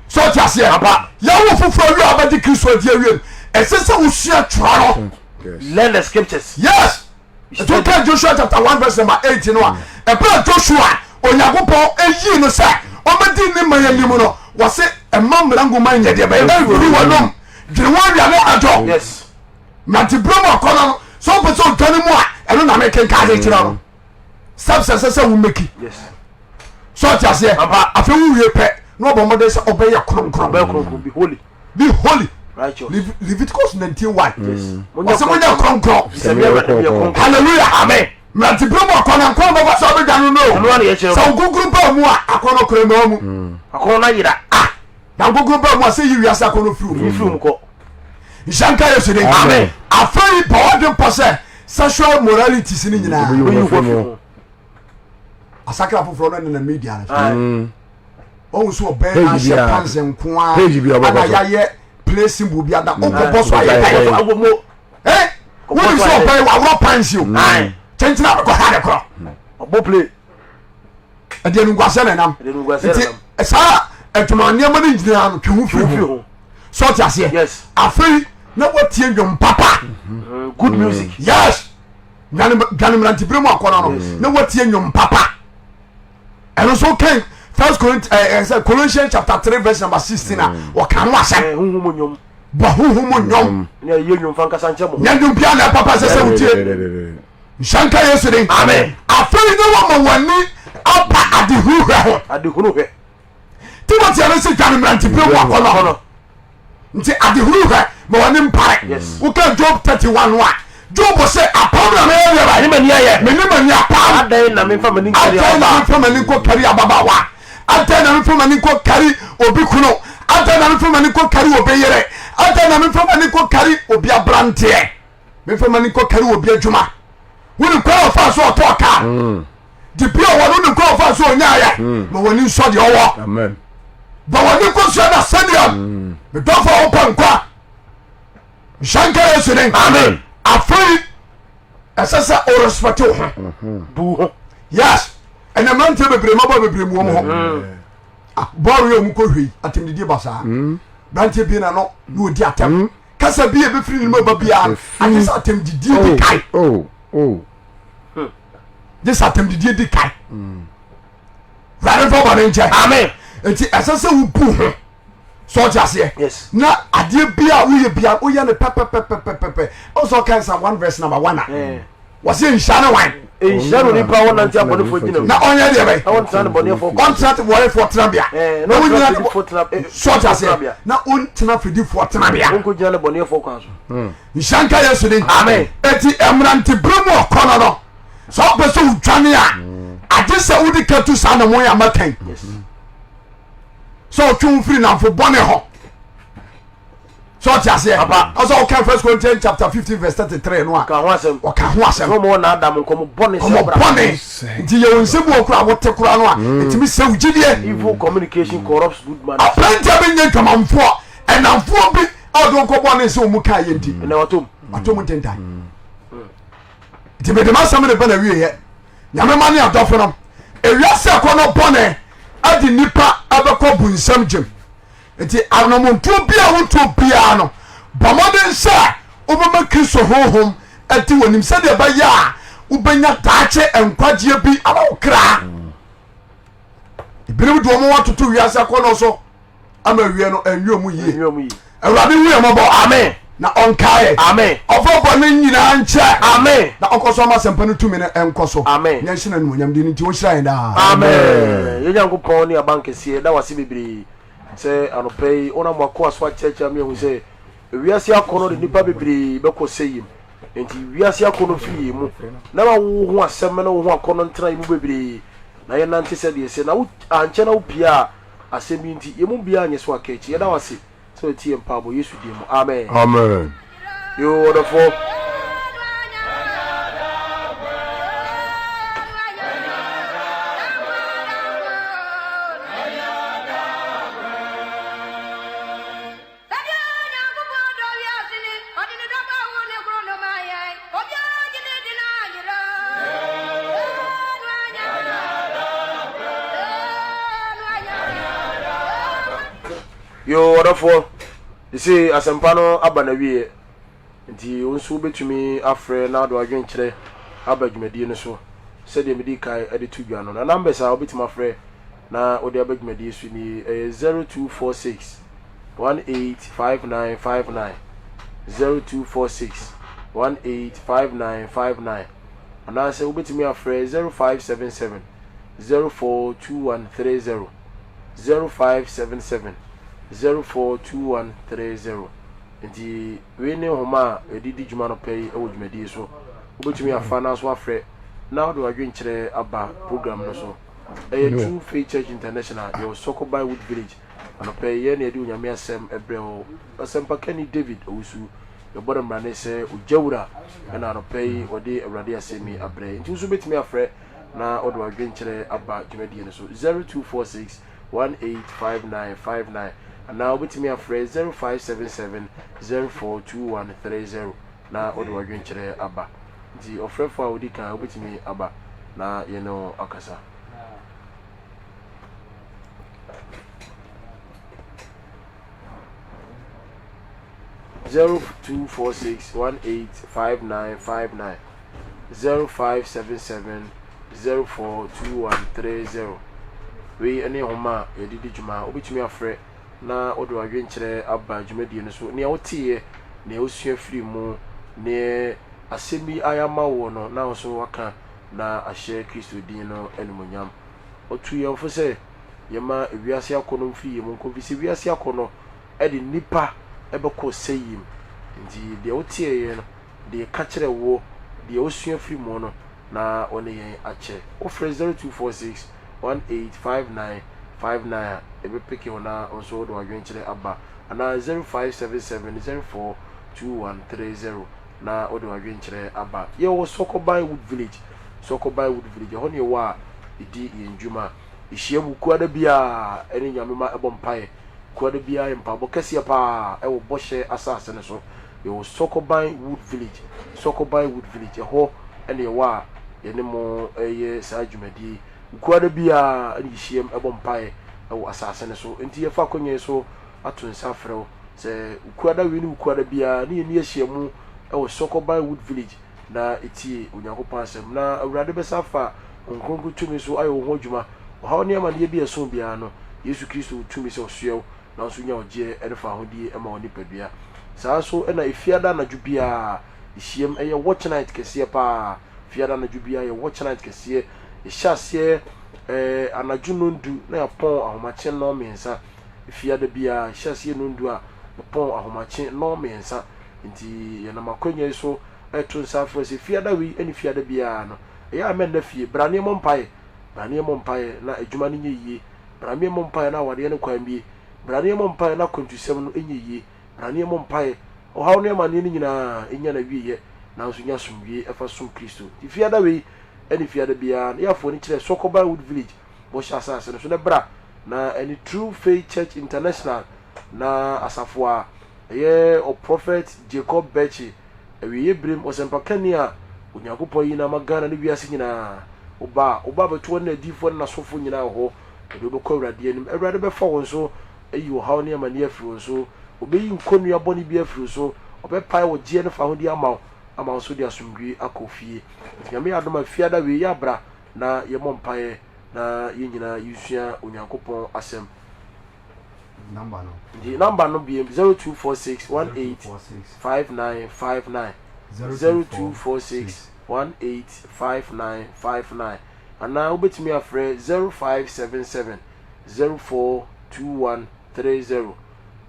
Sɛ ɔte aseɛ. Ampa. Yɛwo foforɔ awie a wobɛgye Kristo adi awie no, ɛsɛ sɛ wosua twerɛ no. Learn the scriptures. Yes. Nti woka Joshua chapter 1 verse number 8 no a, ɛberɛ a Joshua Onyankopɔn eyii no sɛ ɔmmɛdi ne man anim no, wɔse. Ɛma mmara nwoma nyɛ deɛ bɛyɛ ɛmfiri w'anom. Dwene ho awia ne anadwo. Yes. Mmeranteberɛ mu akɔnnɔ no, sɛ wopɛ sɛ odwane mu a, ɛno na mekenkan de kyerɛ no. Steps ɛsɛ sɛ wo meki. Yes. Sɛ ɔte aseɛ. Ampa. Afei wowie pɛ na ɔbɔ mmɔden sɛ ɔbɛyɛ kronkron. Ɔbɛyɛ kronkron. Be holy. Be holy. Righteous. Leviticus 19:1. Yes. Ɔsɛ monyɛ kronkron. Sɛ meyɛ Awurade meyɛ kronkron. Hallelujah. Amen. Mmeranteberɛ mu akɔnnɔ nkwa bɛfa sɛ ɔbɛdwane no no. Ɛno ara na yɛkyerɛ Sɛ wo kronkron baa mu a akɔnnɔ kora mmaa mu. Akɔnnɔ no ayera. Ah, na nkonkron baa mu a sɛ yi wiase akɔnnɔ firi mu. Yi firi mu kɔ. Nhyɛ nka Yesu din. Amen. Afei bɔ w'adwene pɔ sɛ sexual moralities no nyinaa. Wobɛyi Wobɛyi wo wo afiri mu. afiri mu. Asakra foforɔ no nenam media no so. Aye. Ɔhu sɛ ɔbɛn Page na ahyɛ biara. pants nko ara Page biara ana wobɛkɔ so. yɛayɛ play symbol bi ada wokɔbɔ so ayɛ Ayɛ dɛn? dɛn? Awo mo. Eh, wonim sɛ ɔbɛn waworɔ pants o. Aye. Kyenkyena bɛkɔ ha de korɔ. Ɔbɔ play. Ɛdeɛ no nguasɛ na ɛnam. Ɛdeɛ no nguasɛ na Nti ɛnam. saa adwuma nneɛma no nyinaa no twe ho Twe wo firi firi ho. ho. Sɛ ɔte aseɛ. Yes. Afei na watie nnwom papa. Good music. Yes. Dwane dwane mmerantebere mu akɔnɔ no na watie nnwom papa. Ɛno nso kan First Corinthians ɛɛ sɛ Colossians chapter 3 verse number 16 a wɔka ho asɛm. Honhom mu nnwom. Bɔ honhom mu nnwom. Ne ayɛ nnwom fa nkasa nkyɛ mo ho. Nyɛ nnwom biara na ɛpapa sɛ sɛ wotie. Nhyɛ nka Yesu din. Amen. Afei na wɔma w'ani aba adehunu hwɛ ho. Adehunu hwɛ. Timothy ɛno sɛ dwane mmerantebere mu akɔnɔ. Nti adehunu hwɛ ma w'ani mpare. Yes. Woka Job 31 no a, Job sɛ apam na meyɛ deɛ Mene m'ani ayɛ. Mene m'ani apam. Adɛn na memfa m'ani nkari Adɛn na ababaa? memfa m'ani nkɔ kari ababaawa? Adɛn na memfa m'ani nkɔ kari obi kunu? Adɛn na memfa m'ani nkɔ kari obi yere? Adɛn na memfa m'ani nkɔ kari obi aberanteɛ? Memfa m'ani nkɔ kari obi adwuma? Wonim kwan a ɔfaa so ɔtɔɔ kaa? De bi a ɔwɔ no wonim kwan a ɔfaa so ɔnyaeɛ? Ma w'ani nsɔ deɛ ɔwɔ. Amen. Bɔ w'ani nkɔsua no asɛnnuam. Medɔfo a wopɛ nkwa. Nhyɛ nka Yesu din. Amen. Afei ɛsɛ sɛ o respect wo ho. Bu ho. Yes. Ɛnna mmeranteɛ bebree mmabɔ bebree mu wɔn ho. Ah, bɔɔl yɛ wɔn kɔ hwɛ yi atɛmdidie ba saa. Mmeranteɛ bie na no na ɔdi atɛm. Kasa bi a ebɛfiri ne mu aba biara no agye sɛ atɛmdidie di kan. Oh, oh. Gye sɛ atɛmdidie di kan. Wurade mfa bɔne nkyɛ. Amen. Nti ɛsɛ sɛ wobu ho. Sɛ ɔte aseɛ. Yes. Na adeɛ bi a woyɛ bia woyɛ no pɛpɛpɛpɛpɛ. Ɔsɛ ɔka nsa 1 verse number 1 a. Wɔsɛ nhyira ne wan. Nhyira no nipa a wɔnante abɔnefoɔ gyina mu. Na ɔnyɛ deɛ bɛn. Na wɔntena nnebɔneyɛfoɔ kwan. Ɔntena bɔnefoɔ tenabea. Ɛɛ, Na na ɔntena ɔnyina fɛdifoɔ tena eh, sɛ ɔte aseɛ. tenabea. Na ɔntena fɛdifoɔ tenabea. Wɔnkɔgyina nnebɔneyɛfoɔ kwan so. Nhyira nka Yesu din. Amen. Eti mmerantebere mu ɔkɔnɔ no sɛ wopɛ sɛ wodwane a agye sɛ wode ka tu saa na mo yɛ amakan. Yes. Sɛ ɔtwe wo firi namfo bɔne hɔ. Sɛ ɔte aseɛ. Papa. Ɔsɛ ɔka First Corinthians chapter 15 verse 33 no a Ka ho asɛm. ɔka ho asɛm. Sɛ wɔn na Adam nkɔmɔ bɔne sɛ Kɔmɔ ɔbra. bɔne nti yɛwɔ nsɛm bi wɔ kora a wote kora no a ɛtumi sɛ wo gyidie. Evil communication corrupts good manners. Aberanteɛ bi nyɛ dwamanfoɔ ɛnamfoɔ bi a ɔde wɔn kɔ bɔne sɛ wɔn kaa yɛ nti Ɛnna watom. wato mu ntentan. Nti mede m'asɛm reba na wieɛ. Nyame ma ne adɔfo no ewiase akɔnɔ bɔne ade nipa ɛbɛkɔ bunsam gyem. Nti anamontuo bi a wotuo biara no bɔ mmɔden sɛ wobɛma Kristo honhom adi w'anim sɛdeɛ ɛbɛyɛ a wobɛnya daakye nkwagyeɛ bi ama wo kra. Ebinom de wɔn ho atoto wiase akɔnɔ so ama awie no ɛnyɛ ɔmo yie. Ɛnyɛ ɔmo yie. Awurade hu yɛn mmɔbɔ. Amen. Na ɔnkae yɛn. Amen. Ɔmfa bɔne nyinaa nkyɛ. Amen. Na ɔnkɔ so ama asɛmpa no tumi no nkɔ so. Amen. Na ɛnhyɛ no animuonyam deɛ no nti ɔnhyira yɛn daa. Amen. Yɛn Nyankopɔn ne Abankɛseɛ, yɛda wo ase bebree sɛ anɔpa yi wonam w'akoa so akyerɛkyerɛ ama yɛahu sɛ wiase akɔnnɔ de nnipa bebree bɛkɔ sɛeɛ mu. Enti wiase akɔnnɔ firi yɛn mu, na ma wo ho asɛm ne wo ho akɔnnɔ ntena yɛn mu bebree, na yɛnnante sɛdeɛ ɛsɛ. Na wo ankyɛ na wopue a, asɛm yi nti, yɛn mu biara nyɛ so aka akyi. Yɛda wo ase sɛ watie yɛn mpaebɔ Yesu din mu. Amen. Amen. Yoo ɔdɔfoɔ. Sɛdeɛ Onyankopɔn dɔ wiase ni, ɔde ne dɔba a ɔwoo no koro no maa yɛn, obiara gye no di no anyera. Yoo ɔdɔfoɔ, sesei asɛmpa no aba n'awieɛ, nti wo nso wobɛtumi afrɛ na wode w'adwenkyerɛ aba dwumadie no so sɛdeɛ medii kan de to dwa no. Na numbers a wobɛtumi afrɛ. na wode aba dwumadie so nie, ɛyɛ 0246 185959, 0246 185959, anaasɛ wobɛtumi afrɛ 0577 042130, 0577 042130. Nti wei ne nhoma a yɛde di dwuma anɔpa yi wɔ dwumadie so. Wobɛtumi afa na so afrɛ na wode w'adwenkyerɛ aba program no so. Ɛyɛ True Faith Church International, yɛwɔ Sɔkɔban Wood Village. Anɔpa yi yɛn na yɛde Onyame asɛm brɛ wo. Ɔsɛmpakani David Owusu, yɛbɔ no mmrane sɛ Ogya Wura ɛna anɔpa yi ɔde Awurade asɛm yi abrɛ yɛn. Nti wo nso wobɛtumi afrɛ na wode w'adwenkyerɛ aba dwumadie no so 0246 185959 anaa wobɛtumi afrɛ 0577 042130 na wode w'adwenkyerɛ aba. Nti ɔfrɛfoɔ a ɔdi kan wobɛtumi aba na yɛne wo akasa. 0246 185959 0577 042130 Wei ne nhoma a yɛde di dwuma. Wobɛtumi afrɛ na wode w'adwenkyerɛ aba dwumadie no so. Nea woteeɛ, nea wosua firii mu, neɛ asɛm yi ayɛ ama woɔ no, na wo nso woaka na ahyɛ Kristo din no animuonyam. Ɔtuu yɛn fo sɛ yɛmma wiase akɔnnɔ mfiri yɛn mu nkɔ, ɛfiri sɛ wiase akɔnnɔ de nnipa bɛkɔ ɔsɛeɛ mu. Enti deɛ woteeɛ no, deɛ yɛka kyerɛɛ woɔ, deɛ wosua firi mu no, na wo ne yɛn akyɛ. Wofrɛ 0246 185959 a, yɛbɛpeke wo na wo nso wode w'adwenkyerɛ aba, anaa 0577 042130 na wode w'adwenkyerɛ aba. Yɛwɔ Sɔkɔban Wood Village, Sɔkɔban Wood Village, ɛhɔ ne yɛwɔ a yɛdi yɛn dwuma. Yɛhyia mu kuada biara ne Nyame ma ɛbɔ mpaeɛ. Kuada biara yɛ mpaebɔ kɛseɛ paa ɛwɔ Bɔhyɛ Asase no so. Yɛwɔ Sɔkɔban Wood Village, Sɔkɔban Wood Village, ɛhɔ ne yɛwɔ a yɛne mo reyɛ saa dwumadie yi. Kuada biara ne yɛhyiam bɔ mpaeɛ wɔ asase no so. Enti yɛfa akwanya yi so ato nsa afrɛ wo sɛ Kuada wei ne Kuada biara ne yɛnni ahyiamu wɔ Sɔkɔban Wood Village na tie Onyankopɔn asɛm. Na Awurade bɛsa afa Honhom Kronkron tumi so ayɛ wo ho adwuma. Ɔhaw ne amaneɛ bi a ɛso biara no, Yesu Kristo wɔ tumi sɛ ɔsoɛ wo na wo nso nya ɔgyeɛ ne fahodie ma wo nipadua. Saa nso na Efiada anadwo biara yɛhyiam yɛ watch night kɛseɛ paa. Fiada anadwo biara yɛ watch night kɛseɛ. Yɛhyɛ aseɛ eh, anadwo nondu na yɛapɔn ahomakye nnɔn mmiɛnsa. Fiada biara yɛhyɛ aseɛ nondu a yɛpɔn ahomakye nnɔn mmiɛnsa. Nti yɛnam akwanya yi so reto nsa afrɛ sɛ Fiada wei ne Fiada biara no, ɛyɛ a mɛnna fie. Bra ne yɛmmɔ mpaeɛ. Bra ne yɛmmɔ mpaeɛ na adwuma no nyɛ yie. Bra ne yɛmmɔ mpaeɛ na awadeɛ no kwan mmue. Bra ne yɛmmɔ mpaeɛ na akwantusɛm no nyɛ yie. Bra ne yɛmmɔ mpaeɛ. Ɔhaw ne amaneɛ no nyinaa nya n'awieɛ, nanso nya asomdwoeɛ fa som Kristo. Nti Fiada wei ne Fiada biara no, yɛ afoɔ no kyerɛ Sɔkɔban Wood Village, Bɔhyɛ Asase no so na bra na ɛne True Faith Church International na asafo a ɛyɛ Ɔprɔfɛt Jacob Berchie Awieeɛ berem ɔsɛmpakani a Onyankopɔn ayi no ama Ghana ne wiase nyinaa. Woba a, woba abɛto ɔne n'adiyifoɔ ne n'asomfoɔ nyinaa wɔ hɔ. Wɔde wo bɛkɔ Awurade anim. Awurade bɛfa wɔn so ayi ɔhaw ne amaneɛ afiri wɔn so. Ɔbɛyi nkɔnnua bɔne biara afiri wo so. Ɔbɛpae ɔgyeɛ ne fahodie ama wo, ama wo nso wode asomdwoeɛ akɔ fie. Nti Nyame yɛ adom a, Fiada wei yɛ abra na yɛmmɔ mpaeɛ na yɛn nyinaa yɛnsua Onyankopɔn asɛm. Number no. Nti number no biem 0246 185959 0246 185959 anaa wobɛtumi afrɛ 0577 042130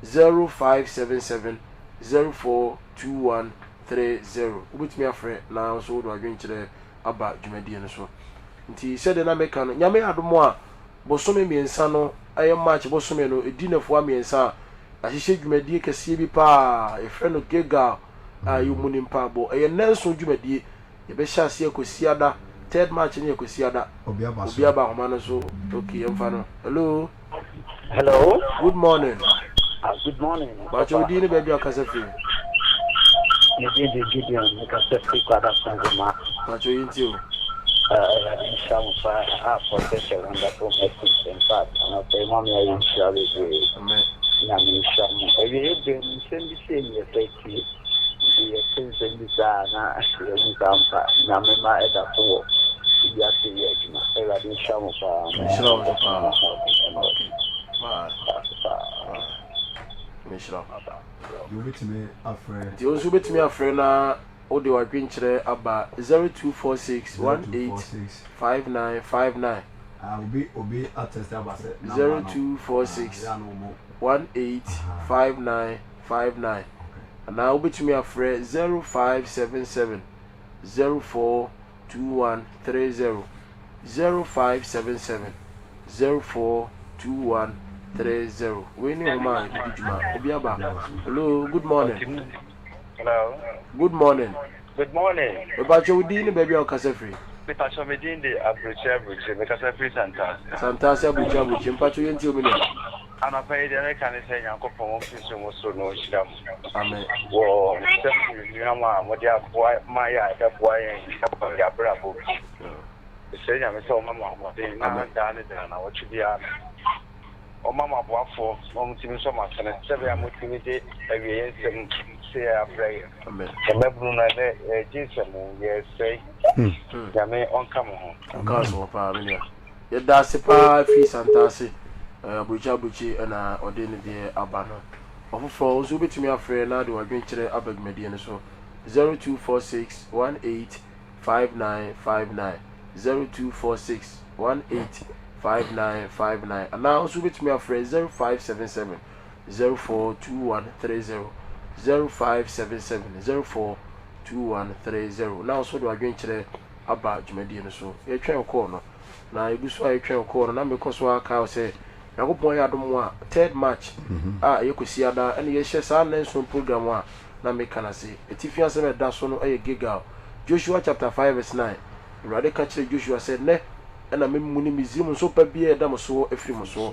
0577 042130 wobɛtumi afrɛ na nso wode w'adwenkyerɛ aba dwumadie no so. Nti sɛdeɛ na meka no, Nyame adom a bosome mmiɛnsa no ɛyɛ March bosome no ɛdi nnafua mmiɛnsa a, yɛahyehyɛ dwumadie kɛseɛ bi paa, yɛfrɛ no Gilgal a ɛyɛ omuni mpaebɔ. Ɛyɛ nnanson dwumadie, yɛbɛhyɛ aseɛ Kwasiada, third March no yɛ Kwasiada. Obi aba so. Obi aba ahoma no so, ok yɛmfa no. Hello. Hello. Good morning. Good morning. Bàtchɛ wo din ne baabi a kasa firi. Me din de Gideon, me kasa firi Kwada Sanzoma. Bàtchɛ yi nti o. Awurade nhyira mo paa ah for such a wonderful message. In fact, anɔpa yi mo ama yɛayɛ nhyira bebree. Amen. Nyame nhyira mo. Awieeɛ berɛ mu nsɛm bi sei ne yɛpɛ tie. Nti yɛte nsɛm bi saa a na yɛhu saa ampa. Nyame ma ɛda so wɔ. Biribi ase yɛ adwuma. Awurade nhyira mo paa. Nhyira wo nso paa. Okay. Bye. Bye. Nhyira wo. Wobɛtumi afrɛ. Nti wo nso wobɛtumi afrɛ na wode w'adwenkyerɛ aba 0246 18 5959. Ah, obi obi atɛsɛ aba sɛ 0246 18 5959 anaa wobɛtumi afrɛ 0577 04 2130 0577 04 2130 Wei ne nwoma a yɛde di dwuma. Obi aba. Hello, good morning. Hello. Good morning. Good morning. Mepakyɛ wo din ne baabi a wokasa firi. Mepakyɛ me din de Aburokyire Aburokyire. Mekasa firi Santase. Santase Aburokyire Aburokyire. Mepakyɛ yɛntie wo me nua. Anɔpa yi deɛ meka ne sɛ Nyankopɔn ɔmfiri soro mu soro na ɔnhyira mo. Amen. Wɔ nsɛm hwamhwam a mode aboa ma yɛ a ɛbɛboa yɛn wɔ yɛn abrabɔ mu. Mesrɛ Nyame sɛ ɔmma mo ahoɔden na daa ne daa nawɔtwe biara no ɔmma mo aboafoɔ na wɔtumi nsɔ mo asene sɛ ɛbɛyɛ a motumi de awieɛ nsɛm sei abrɛ yɛn. Amen. Mmabunu no ɛnɛ yɛregye nsɛm yɛresɛe. Nyame ɔnka mo ho. Ɔnka wo so hɔ paa me nua. Yɛda ase paa firi Santase aburokyi aburokyi na ɔde ne deɛ aba no. Ɔfoforɔ wo nso wobɛtumi afrɛ na de w'adwenkyerɛ aba dwumadie no so 0246 18 5959 0246 18 5959 anaa wo nso wobɛtumi afrɛ 0577 042130 0577 042130 na wo nso de w'adwenkyerɛ aba dwumadie no so. Yɛtwɛn kɔɔ no. Na yɛgu so a yɛtwɛn kɔɔ no na mekɔ so ara kae wo sɛ Nyankopɔn yɛ adom a third March a ɛyɛ Kwasiada ɛna yɛhyɛ saa nnanson program a na meka no ase. Atifi asɛm a ɛda so no yɛ Gilgal. Joshua chapter 5 verse 9 Awurade ka kyerɛɛ Joshua sɛ nnɛ ɛna memuni Misrim nsopa biara a ɛda mo soɔ afiri mo soɔ.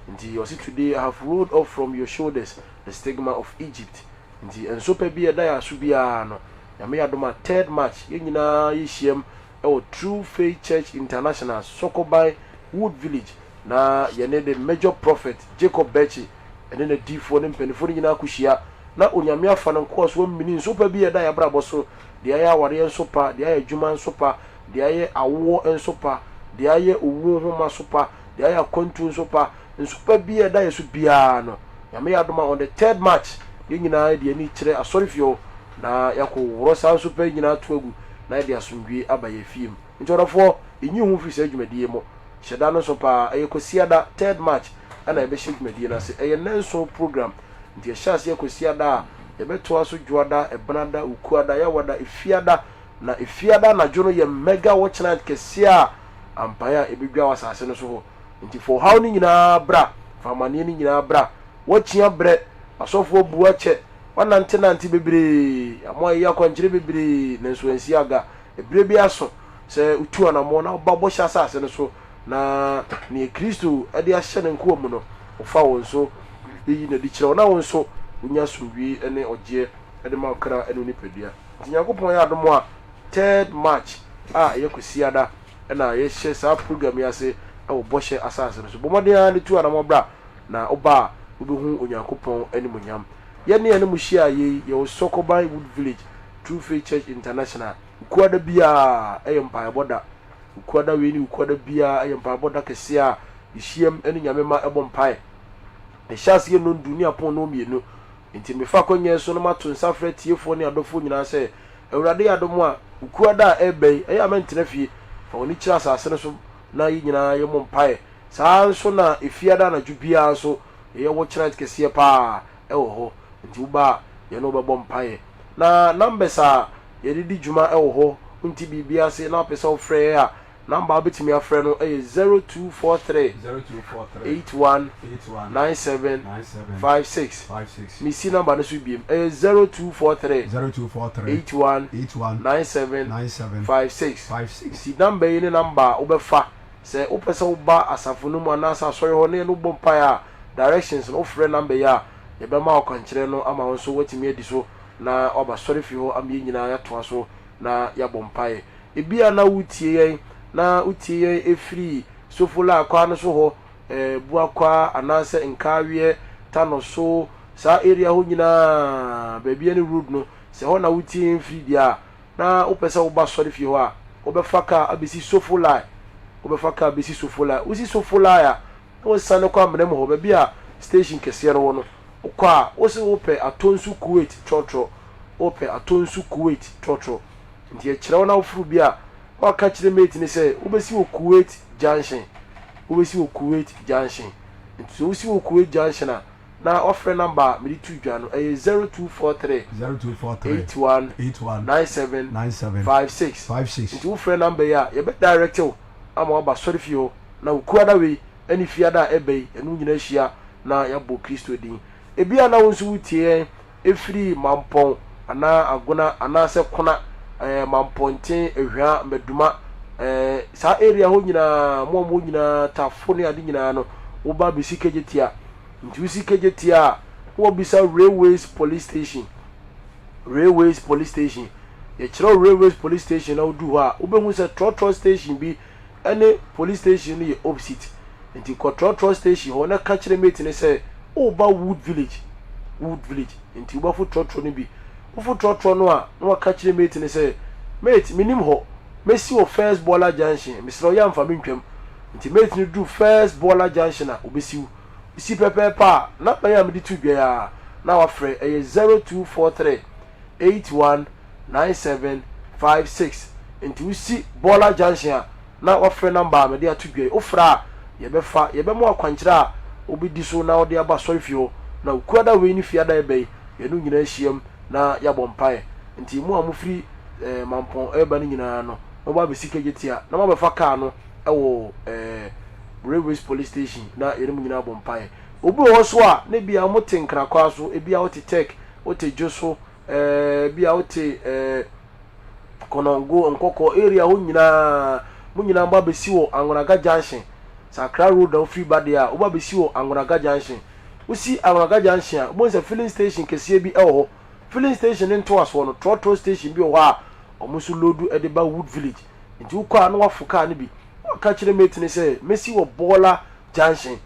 Nti ɔse today I have rolled off from your shoulders the stigma of Egypt. Nti nsopa bi a ɛda yɛn aso biara no Nyame yɛ adom a third March yɛn nyinaa yɛhyiam wɔ True Faith Church International, Sokoban, Wood Village, na yɛne the Major Prophet Jacob Berkye ne n'adiyifoɔ ne mpaninfoɔ no nyinaa akɔhyia, na Onyame afa ne nkoa so amini nsopa bi a ɛda yɛn abrabɔ so, deɛ ayɛ awareɛ nsopa, deɛ ayɛ adwuma nsopa, deɛ ayɛ awoɔ nsopa, deɛ ayɛ owuo nhoma sopa, deɛ ayɛ akwantuo nsopa, nsopa bi a ɛda yɛn so biara no, Nyame yɛ adom a on the third March yɛn nyinaa yɛde yɛn ani kyerɛ asɔrefie hɔ na yɛakɔworɔ saa nsopa yi nyinaa ato agu na yɛde asomdwoe aba yɛn afie mu. Nti ɔdɔfoɔ, nyi wo ho mfiri saa dwumadie yi mu. Hyɛ da no nso paa, ɛyɛ Kwasiada, third March, na yɛbɛhyɛ dwumadie no ase. Ɛyɛ nnanson program, nti yɛhyɛ aseɛ Kwasiada a, yɛbɛtoa so Dwoada, Ɛbenada, Wukuada, Yawada, Efiada, na Efiada anadwo no yɛ mega watch night kɛseɛ a ampaeɛ a ɛbɛdwa wɔ asase no so hɔ. Nti fa ɔhaw no nyinaa bra, fa amaneɛ no nyinaa bra. Woakyia brɛ, asɔfoɔ abu akyɛ, Woanantenante bebree, moayeyɛ akwankyerɛ bebree, nanso ansi aga. Ɛberɛ bi aso sɛ wotu anammɔn na woba bɔhyɛ asase no so, na nea Kristo de ahyɛ ne nkoa mu no, ɔfa wɔn so yi no adi kyerɛ wo, na wo nso wonya asomdwoe ne ɔgyeɛ de ma wo kra ne wo nipadua. Nti Nyankopɔn yɛ adom a, third March a ɛyɛ Kwasiada na yɛhyɛ saa program yi ase wɔ bɔhyɛ asase no so. Bɔ mmɔden ara na tu anammɔn bra, na woba a wobɛhu Onyankopɔn animuonyam. Yɛne yɛne mo hyiaa yei, yɛwɔ Sokoban Wood Village, True Faith Church International. Wukuada biara yɛ mpaebɔ da. Wukuada wei ne wukuada biara yɛ mpaebɔ da kɛseɛ a yɛhyiam ne Nyame mma bɔ mpae. Yɛhyɛ aseɛ nnɔndu ne apɔn nnɔnmienu. Enti mefa akwannya yi so na mato nsa afrɛ atiefoɔ ne adɔfoɔ nyinaa sɛ, Awurade yɛ adom a, wukuada a ɛreba yi, ɛyɛ a mɛntena fie. Fa w'ani kyerɛ asase no so na yɛn nyinaa yɛmmɔ mpaeɛ. Saa ara nso na Efiada anadwo biara nso, yɛyɛ watch night kɛseɛ pa ara wɔ hɔ. Nti woba a, yɛne wo bɛbɔ mpaeɛ. Na numbers a yɛde di dwuma wɔ hɔ, wonte biribi ase na wopɛ sɛ wofrɛ yɛn a, number a wobɛtumi afrɛ no yɛ 0243 81 97 56. Mesi number no so biom, ɛyɛ 0243 81 97 56. Nti number yi ne number a wobɛfa Sɛ wopɛ sɛ woba asafo no mu anaasɛ asɔre hɔ na yɛne wo bɔ mpae a, directions no, wofrɛ number yi a, yɛbɛma wo akwankyerɛ no ama wo nso woatumi adi so na woaba sɔrefie hɔ ama yɛn nyinaa yɛatoa so na yɛabɔ mpae. Ebia na woretie yɛn na wotie yɛn firi Sofola kwan no so hɔ, eh, Buakwa anaasɛ Nkaaweɛ, Tanoso, saa area hɔ nyinaa, baabi ne road no, sɛ hɔ na wotie yɛn firi deɛ a, na wopɛ sɛ woba sɔrefie hɔ a, Wobɛfa kaa abɛsi Sofolai. Wobɛfa kaa abɛsi Sofolai. Wosi Sofolai a, na wosiane kɔ Amenem hɔ, baabi a station kɛseɛ no wɔ no. Wokɔ a, wose wopɛ Atonsu Kuwait trɔtrɔ. Wopɛ Atonsu Kuwait trɔtrɔ. Nti yɛkyerɛ wo na woforo bi a, na waka kyerɛ mate no sɛ wobɛsi wɔ Kuwait Junction. Wobɛsi wɔ Kuwait Junction. Nti sɛ wosi wɔ Kuwait Junction a, na wafrɛ number a mede too dwa no, ɛyɛ 0243 0243 81 81 97 97 56. 56. Nti wofrɛ number yi a, yɛbɛ direct wo ama woaba asɔrefie hɔ na Okuada wei ne Fiada a ɛba yi, yɛne wo nyinaa ahyia na yɛabɔ Kristo din. Ebia na wo nso wotie yɛn firi Mampɔn anaa Agona anaasɛ Kona, ɛɛ Mampɔnten, Ahwia, Maduma, ɛɛ saa area hɔ nyinaa, mo a mo nyinaa, Tafo ne ade nyinaa no, woba bɛsi Kejetia. Nti wosi Kejetia a, na wɔbisa Railways Police Station. Railways Police Station. Yɛkyerɛ wo Railways Police Station na wodu hɔ a, wobɛhu sɛ trɔtrɔ station bi ne police station no yɛ opposite. Nti kɔ trɔtrɔ station hɔ na ka kyerɛ mate no sɛ woreba Wood Village. Wood Village. Nti wobɛfo trɔtrɔ no bi. Wofo trɔtrɔ no a, na waka kyerɛ mate no sɛ, Mate, menim hɔ. Mɛsi wɔ First Bɔɔla Junction. Mesrɛ wo, yɛ amfa me ntwam. Nti mate no duru First Bɔɔla Junction a, ɔbɛsi wo. Wosi pɛpɛɛpɛ a, number yi a mede too dwa yi ara na wafrɛ. Ɛyɛ 0243 81 9756. Nti wosi Bɔɔla Junction a, na wafrɛ number a mede ato dwa yi. Wofrɛ a, yɛbɛfa. Yɛbɛma wo akwankyerɛ a wobɛdi so na wode aba asɔrefie hɔ. Na Okuada wei ne Fiada a ɛba yi, yɛne wo nyinaa ahyiam na yɛabɔ mpaeɛ. Nti mo a mofiri eh, Mampɔn reba no nyinaa no, moba abɛsi Kejetia na moabɛfa kaa no wɔ eh, Railways Police Station na yɛne mo nyinaa abɔ mpaeɛ. Obi wɔ hɔ nso a, na ebia mote Nkrakwaa so, ebia wote Tech, wote Dwoso, eh, ebia wote eh, Konongo, Nkɔkɔ area hɔ nyinaa, mo nyinaa moba abɛsi wɔ Angonaga Junction. Sɛ Accra Road na wofiri ba deɛ a, woba abɛsi wɔ Angonaga Junction. Wosi Angonaga Junction a, wobɛhu sɛ filling station kɛseɛ bi wɔ hɔ. Filling station no ntoasoɔ no, trɔtrɔ station bi wɔ hɔ a wɔn nso loodu de ba Wood Village. Nti wokɔ a na woafo kaa no bi. Na waka kyerɛ mate no sɛ, mɛsi wɔ Bɔɔla Junction.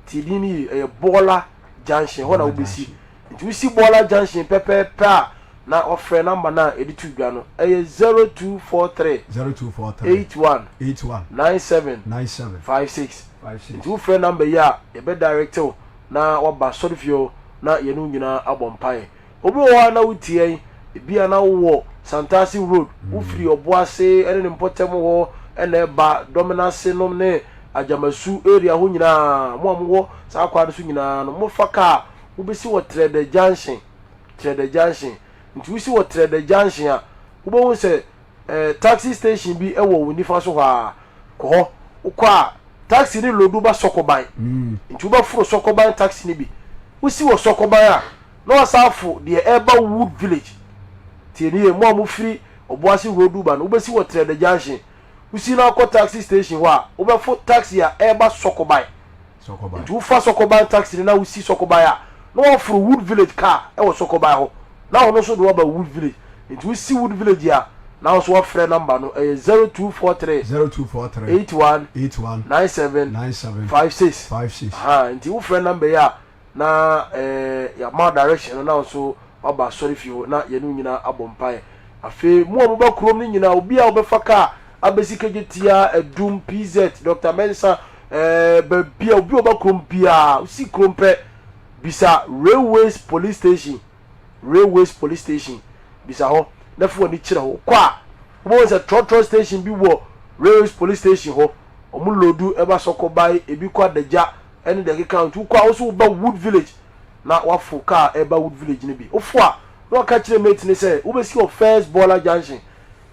Tie din no yie, ɛyɛ Bɔɔla Junction, hɔ na wobɛsi. Nti wosi Bɔɔla Junction pɛpɛɛpɛ a, na wafrɛ number no a yɛde too dwa no. Ɛyɛ 0243 0243 81 81 97 97 56. 56. Nti wofrɛ number yi a, yɛbɛ direct wo na waba asɔrefie hɔ na yɛne wo nyinaa abɔ mpaeɛ. Obi wɔ hɔ a na wotie yɛn, ebia na wowɔ Santase Road, wofiri Ɔboase ne ne mpɔtam hɔ na ɛba, Dɔmenase nom ne Agyamasu area hɔ nyinaa, mo a mowɔ saa kwan no so nyinaa no, mofa kaa, wobɛsi wɔ Trɛdɛ Junction, Trɛdɛ Junction. Nti wosi wɔ Trɛdɛ Junction a, wobɛhu sɛ eh, taxi station bi wɔ wo nifa so hɔ a, kɔ hɔ. Wokɔ a, taxi no lodu ba Sɔkɔban. Mm. Nti wobɛforo Sɔkɔban taxi no bi. Wosi wɔ Sɔkɔban a, na wasan afo deɛ ɛreba Wood Village. Tie nie, mo a mofiri Ɔboase Road ba no, wobɛsi wɔ Trɛdɛ Junction. Wosi na akɔ taxi station hɔ a, wobɛfo taxi a ɛreba Sɔkɔban. Sɔkɔban. Nti wofa Sɔkɔban taxi no na wosi Sɔkɔban a, na waforo Wood Village car wɔ Sɔkɔban hɔ. Na ɔno nso de wo aba Wood Village. Nti wosi Wood Village a, na wo nso wafrɛ number no, ɛyɛ 0243 0243 81 81 97 97 56. 56. Ahaa, nti wofrɛ number yi a, na eh, yɛama direction no na wo nso waba asɔrefie hɔ na yɛne wo nyinaa abɔ mpaeɛ. Afei mo a moba kurom no nyinaa, obi a wobɛfa kaa abɛsi Kejetia, Adum, PZ, Dr. Mensah, eh, baabi a obi a ɔba kurom biara, wosi kurom pɛ, bisa Railways Police Station, Railways Police Station, bisa hɔ na fa w'ani kyerɛ hɔ. Wokɔ a, wobɛhu sɛ trɔtrɔ station bi wɔ Railways Police Station hɔ, wɔn loodu ɛba Sɔkɔbae, ebi kɔ Adagya, ɛne deɛ ɛkeka ho. Nti wokɔ a, wo nso woba Wood Village na woafo kaa a ɛreba Wood Village no bi. Wofo a, na waka kyerɛ mate no sɛ wobɛsi wɔ First Bɔɔla Junction,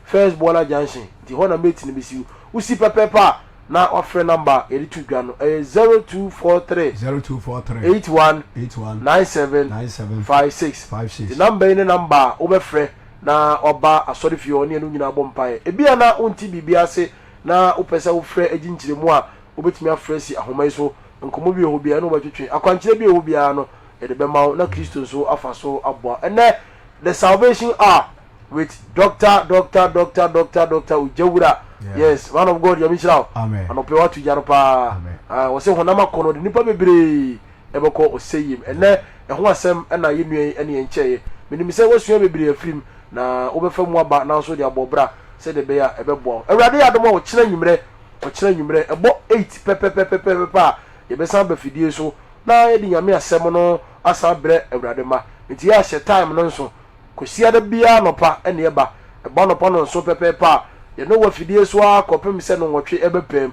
First Bɔɔla Junction. Nti hɔ na mate no bɛsi wo. Wosi pɛpɛɛpɛ a, na wafrɛ number a yɛde to dwa no. Ɛyɛ 0243 0243 81 81 97 97 56. 56. Nti number yi ne number a wobɛfrɛ na waba asɔrefie hɔ ne yɛne wo nyinaa abɔ mpaeɛ. Ebia na wonte biribi ase na wopɛ sɛ wofrɛ gye nkyerɛmu a, Wobɛtumi afrɛ asi ahoma yi so, nkɔmmɔ bi wɔ hɔ biara ne wobɛtwetwe, akwankyerɛ bi wɔ hɔ biara no, yɛde bɛma wo na Kristo nso afa so aboa. Ɛnnɛ, The Salvation Hour with Doctor, Doctor, Doctor, Doctor, Doctor Ojawura. Yes, man of God, Nyame nhyira wo. Anɔpɛ wato gya no paa. Ah, wɔ sɛ honam akɔnnɔ de nnipa bebree ɛbɛkɔ ɔsɛyiem. Ɛnnɛ, ɛho asɛm na yɛn nua yi ne yɛn kyɛeɛ. Menim sɛ woasua bebree afiri mu, na wobɛfa mu aba nanso de abɔ bra. sɛdeɛ ɛbɛyɛ a ɛbɛboa wo. Awurade yɛ adom a ɔkyena anwummerɛ, ɔkyena anwummerɛ, ɛbɔ 8 pɛpɛpɛpɛpɛpɛ a, yɛbɛsan aba fidie so na yɛde Nyame asɛm no asan abrɛ Awurade mma. Nti yɛ ahyɛ time no nso. Kwasiada biara anɔpa na yɛba. Ɛbɔ anɔpa nnɔnson pɛpɛɛpɛ a, yɛne wo wɔ afidie so ara kɔpem sɛ nnɔnwɔtwe bɛpaam.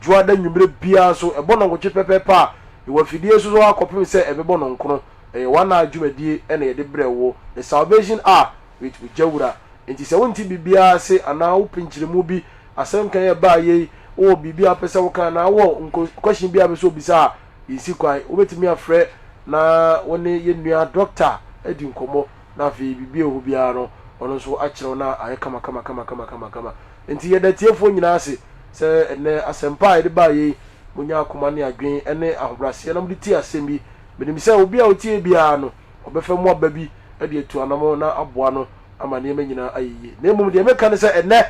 Dwoada anwummerɛ biara nso, ɛbɔ nnɔnwɔtwe pɛpɛɛpɛ a, yɛwɔ afidie so ara kɔpem sɛ ɛbɛbɔ nnɔnkron. Ɛyɛ one hour dwumadie na yɛde brɛ wo, The Salvation Hour with Ogyawura. Enti sɛ wonte biribiara ase anaa wopɛ nkyerɛmu bi, asɛnka yi a ɛbaeɛ yi, wowɔ biribi a wopɛ sɛ woka anaa wowɔ nko question bi a wopɛ sɛ wobisa a, Yɛnsi kwan. Wobɛtumi afrɛ na wo ne yɛn nua dɔkta adi nkɔmmɔ na afei biribi a ɛwɔ hɔ biara no, ɔno nso akyerɛ wo na ayɛ kama kama kama kama kama kama. Enti yɛda atiefoɔ nyinaa ase sɛ ɛnnɛ asɛmpa a yɛde baeɛ yi, monya akoma ne adwene ne ahobrɛaseɛ na mode tie asɛm yi. Menim sɛ obi a ɔtie biara no, ɔbɛfa mu aba bi de atu anamɔn na aboa no ama nneɛma nyinaa ayɛ yie. Na mmom deɛ meka ne sɛ ɛnnɛ,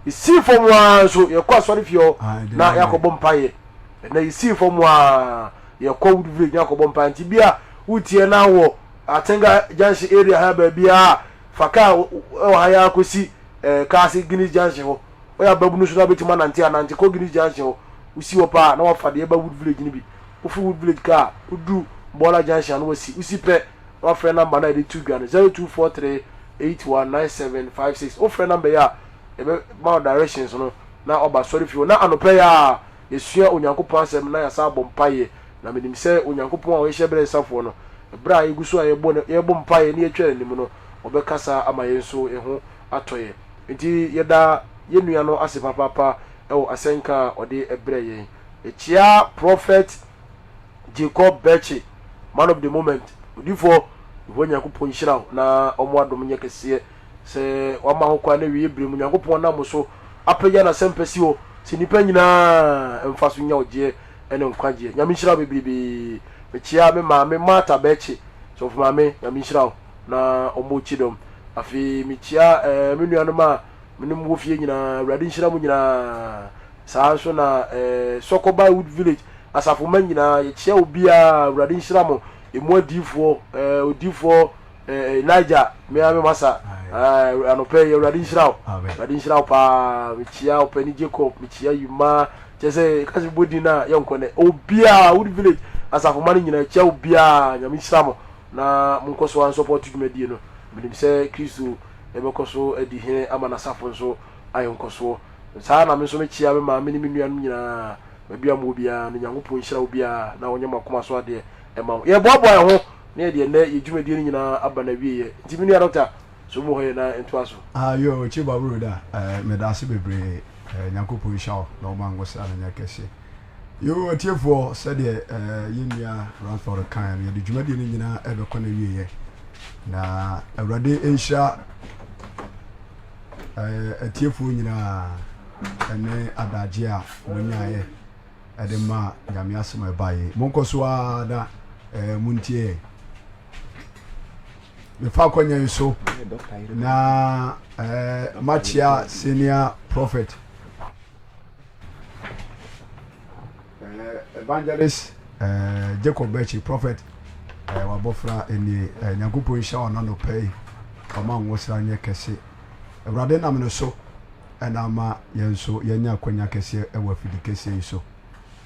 yɛsii fam ara nso, yɛkɔ asɔrefie hɔ na yɛakɔbɔ mpaeɛ. Ɛnɛ yɛsii fam a yɛkɔ Wood Village na akɔbɔ mpaeɛ nti bi a wotie na wɔ Atenga Junction area ha baabi a fa kaa wɔ ha yɛ akɔsi eh, Kaase Guinness Junction hɔ. Woyɛ ababunu so na wobɛtumi anante anante kɔ Guinness Junction hɔ. Wosi hɔ paa na wafa deɛ ɛba Wood Village no bi. Wofi Wood Village kaa woduru Bɔɔla Junction a na wasi. Wosi pɛ na wafrɛ namba no a yɛde to dwa no 0243 819756. Wofrɛ namba yi a yɛbɛma wo directions no na waba asɔrefie hɔ na anɔpa yi ara yɛasua Onyankopɔn asɛm na yɛasan abɔ mpaeɛ. Na menim sɛ Onyankopɔn a ɔyɛ hyɛberɛ nsafoɔ no, ɛberɛ a yɛgu so a yɛbɔ no, yɛrebɔ mpaeɛ na yɛatwa n'anim no, ɔbɛkasa ama yɛn nso yɛn ho atɔ yɛn. Enti yɛda yɛn nua no ase papaapa wɔ asɛnka a ɔde brɛɛ yɛn. Yɛkyea Prophet Jacob Berkye, man of the moment, odiyifoɔ, Yehowa Nyankopɔn nhyira wo na ɔmo adom nyɛ kɛseɛ. Sɛ wama ho kwan na awieeɛ berɛ mu Nyankopɔn nam wo so apagya n'asɛmpa si hɔ sɛ nnipa nyinaa mfa so nya ɔgyeɛ ne nkwagyeɛ. Nyame nhyira wo bebrebee. Mekyea me maame Martha Bɛkye, sɔfo maame, Nyame nhyira wo na ɔmmɔ wo kyidɔm. Afei mekyea eh, me nuanom a me ne mo wɔ fie nyinaa, Awurade nhyira mo nyinaa. Saa nso na eh, Sɔkɔba Wood Village asafo mma nyinaa, yɛkyea obiara, Awurade nhyira mo. Emu adiyifoɔ, eh, odiyifoɔ Eh, Elijah, me ara me masa. Eh, anɔpɛ yi, Awurade nhyira wo. Awurade nhyira wo paa. Mekyia ɔpɛni Jacob, mekyia Yuma. Kyerɛ sɛ, ka sɛ bɔ din a yɛnkɔ nɛ. Obiara, Wood Village, asafo ma no nyinaa, kyia obiara. Nyame nhyira mo. Na monkɔ so ansɔpɔto dwumadie no. Menim sɛ Kristo ɛbɛkɔ so adi hene ama n'asafo nso ayɛ nkɔsoɔ. Saa na me nso mekyia me maame ne me nuanom nyinaa. Baabi a mowɔ biara no, Nyankopɔn nhyira obiara na ɔnyɛ mo akoma so adeɛ ɛma mo. Yɛboaboa yɛn ho na yɛde ɛnnɛ yɛn dwumadie no nyinaa aba n'awieɛ. Nti me nua Dɔkta, so mu hɔ yɛ na ntoa so. Ah yoo Chiba Broda eh, medase bebree eh, Nyankopɔn nhyira wo na ɔma ngosra no nyɛ kɛse. Yoo atiefoɔ sɛdeɛ eh, yɛn nua Ransford kaeɛ no yɛde dwumadie no nyinaa ɛbɛkɔ n'awieɛ na Awurade nhyira eh, atiefoɔ nyinaa ɛne adagye a wɔnyaeɛ ɛde ma Nyame asɛm a ɛbaeɛ yi. Monkɔ so ara na eh, montie yɛn. Mefa akɔnya yi so na eh, makyea senior prophet eh, evangelist eh, Jacob Bɛkyi prophet eh, wabɔfra nie eh, Nyankopɔn nhyira wo anɔpa yi ɔma nwosra nyɛ kɛse Awurade nam no so na ama yɛn nso yɛanya akwanya kɛseɛ wɔ afidi kɛseɛ yi so.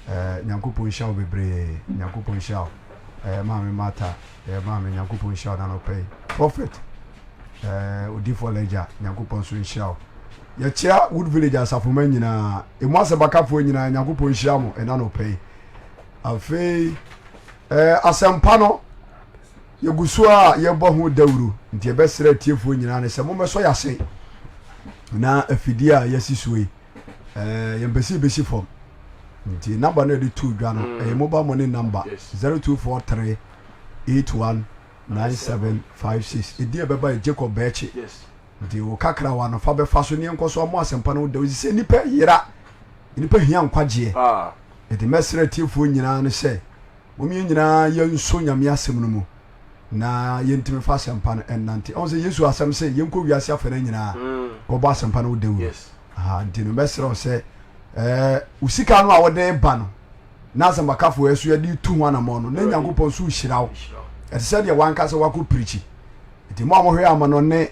Eh, Nyankopɔn nhyira wo bebree. Nyankopɔn nhyira wo. Eh, Maame Martha, eh, Maame Nyankopɔn nhyira wo n'anɔpa yi. Prophet, eh, Odifoɔ Elijah, Nyankopɔn nso nhyira wo. Yɛkyea Wood Village asafoma nyinaa, emu asɛmpakafoɔ nyinaa, Nyankopɔn nhyira mo ɛna anɔpa yi. Afei, eh, asɛmpa no, Yɛgu so a yɛbɔ ho dawuro, nti yɛbɛsrɛ atiefoɔ nyinaa ne sɛ mommɛsɔ yɛn ase na afidie a yɛasi soɔ yi eh, yɛmpɛ sɛ yɛbɛsi fam nti namba no yɛde too dwa no mm. ɛyɛ mobile money number 0243 81 9756 ɛdi a ɛbɛba yɛ Jacob Bɛɛkye nti wo kakra wa no fa bɛfa so ne yɛnkɔ so ammɔ asɛmpa no wo dawuro sɛ nnipa yera nnipa hia nkwagyeɛ ah. nti mɛsrɛ atiefoɔ nyinaa ne sɛ Mom yɛn nyinaa yɛnso Nyame asɛm no mu na yɛntumi fa asɛmpa no ɛnnante. Ɔhu sɛ Yesu asɛm se yɛnkɔ wiase afɛnɛ nyinaa mm. kɔbɔ asɛmpa no wo dawuro. Nti no mɛsrɛ wo sɛ ɛɛ wo sika no a wɔde ba no na asɛmpakafoɔ ɛso yɛde tu ho anammɔn no na Nyankopɔn nso hyira wo. Ɛte sɛ deɛ wankasa wakɔ pirikyi. Nti mo a mohwɛ ama no ne.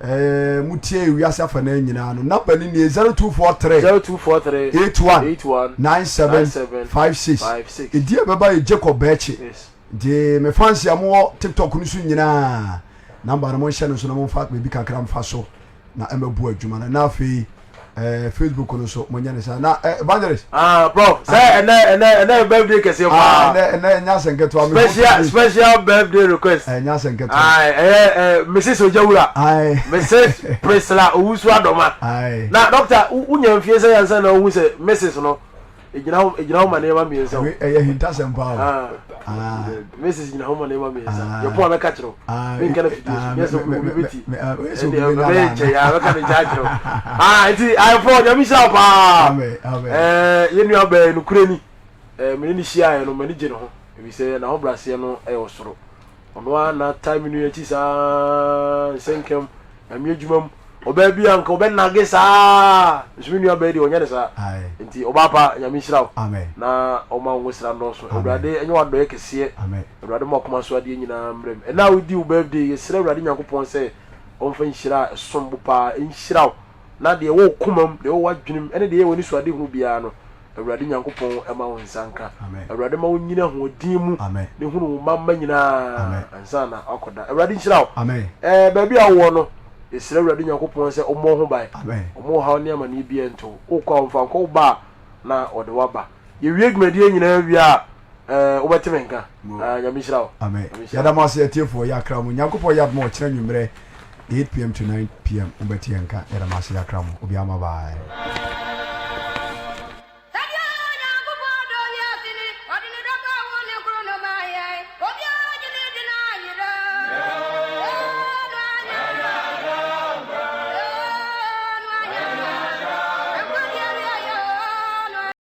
Eh, motie wiase afa no nyinaa no namba no nie 0243 0243 81 81 97 97 56 56. ɛdi a ɛbɛba yɛ Jacob Bɛɛkye Yes. nti me fans a mowɔ TikTok no so nyinaa namba no monhyɛ no so na momfa baabi kakra mfa so na ɛmɛbu adwuma no na afei eh, Facebook no so monyɛ ne saa na eh, evangelist Ah, prof, sɛ ɛnɛ ɛnɛ ɛnɛ birthday kɛseɛ ah, paa. ɛnɛ ɛnɛ ɛnyɛ asɛm ketewa me Special special birthday request. ɛnyɛ asɛm ketewa Ah, ɛyɛ ɛ Mrs. Ojawura. ae Mrs. Priscilla Owusu Adoma. ae Na doctor, wonya mfie sɛ yansa na wohu sɛ Mrs. no egyina hɔ egyina hɔ ma nneɛma mmiɛnsa o. Ɛyɛ hintasɛm paa o. Ah. Ah. Mrs. gyina hɔ ma nneɛma mmiɛnsa. Ah. Yɛ pɔn a bɛka kyerɛ o. Ah, Menka no fidie so. Nyɛ sɛ obi bɛti. Ɛdeɛ ɛbɛyɛ nkyɛ yɛ a bɛka no nkyɛ akyerɛ o. Ah, nti ayɛfɔ Nyame nhyira wo paa. Amen, amen. Ɛɛ yɛn nua bɛɛ nokorɛ ni. Ɛɛ mene ne hyiaeɛ no m'ani gye ne ho. Efisɛ n'ahobrɛaseɛ no ɛwɔ soro. Ɔno ara na taa me nua akyi saa nsɛnkɛm, Nyame adwuma mu. Ɔbaa bi a nka ɔbɛnage saa, nso me nua baa deɛ ɔnyɛ ne saa. Nti ɔbaa pa, Nyame nhyira wo. Na ɔma wo ngosra nnɔɔso. Awurade ɛnyɛ w'adɔeɛ kɛseɛ. Awurade ma w'akoma so adeɛ nyinaa mmra mu. Ɛnnɛ a wodi wo birthday, yɛsrɛ Awurade Nyankopɔn sɛ ɔmfa nhyira a ɛsom bo paa nhyira wo. Na deɛ ɛwɔ wo koma mu, deɛ ɛwɔ w'adwene mu, ɛne deɛ ɛyɛ w'anisoadehunu biara no, Awurade Nyankopɔn ma wo nsa nka. Awurade ma wo nyini ahoɔden mu ne hunu wo mma mma nyinaa ansa na wakɔda. Awurade nhyira wo. Ɛɛ baabi a wowɔ no, yɛsrɛ Awurade Nyankopɔn sɛ ɔmmɔ wo ho ban. Ɔmma ɔhaw ne amaneɛ biara nto wo. Wokɔ a ɔmfa nkɔ, woba a na ɔde wo aba. Yɛwie dwumadie nyinaa wie a, ɛɛ wobɛte me nka. Ɛɛ Nyame nhyira wo. Amen. Yɛda mo ase atiefoɔ, yɛakra mo. Nyankopɔn yɛ adom a ɔkyena anwummerɛ 8 pm to 9 pm mobɛte yɛn nka. Yɛda mo ase, yɛakra mo. Obiara ma bye.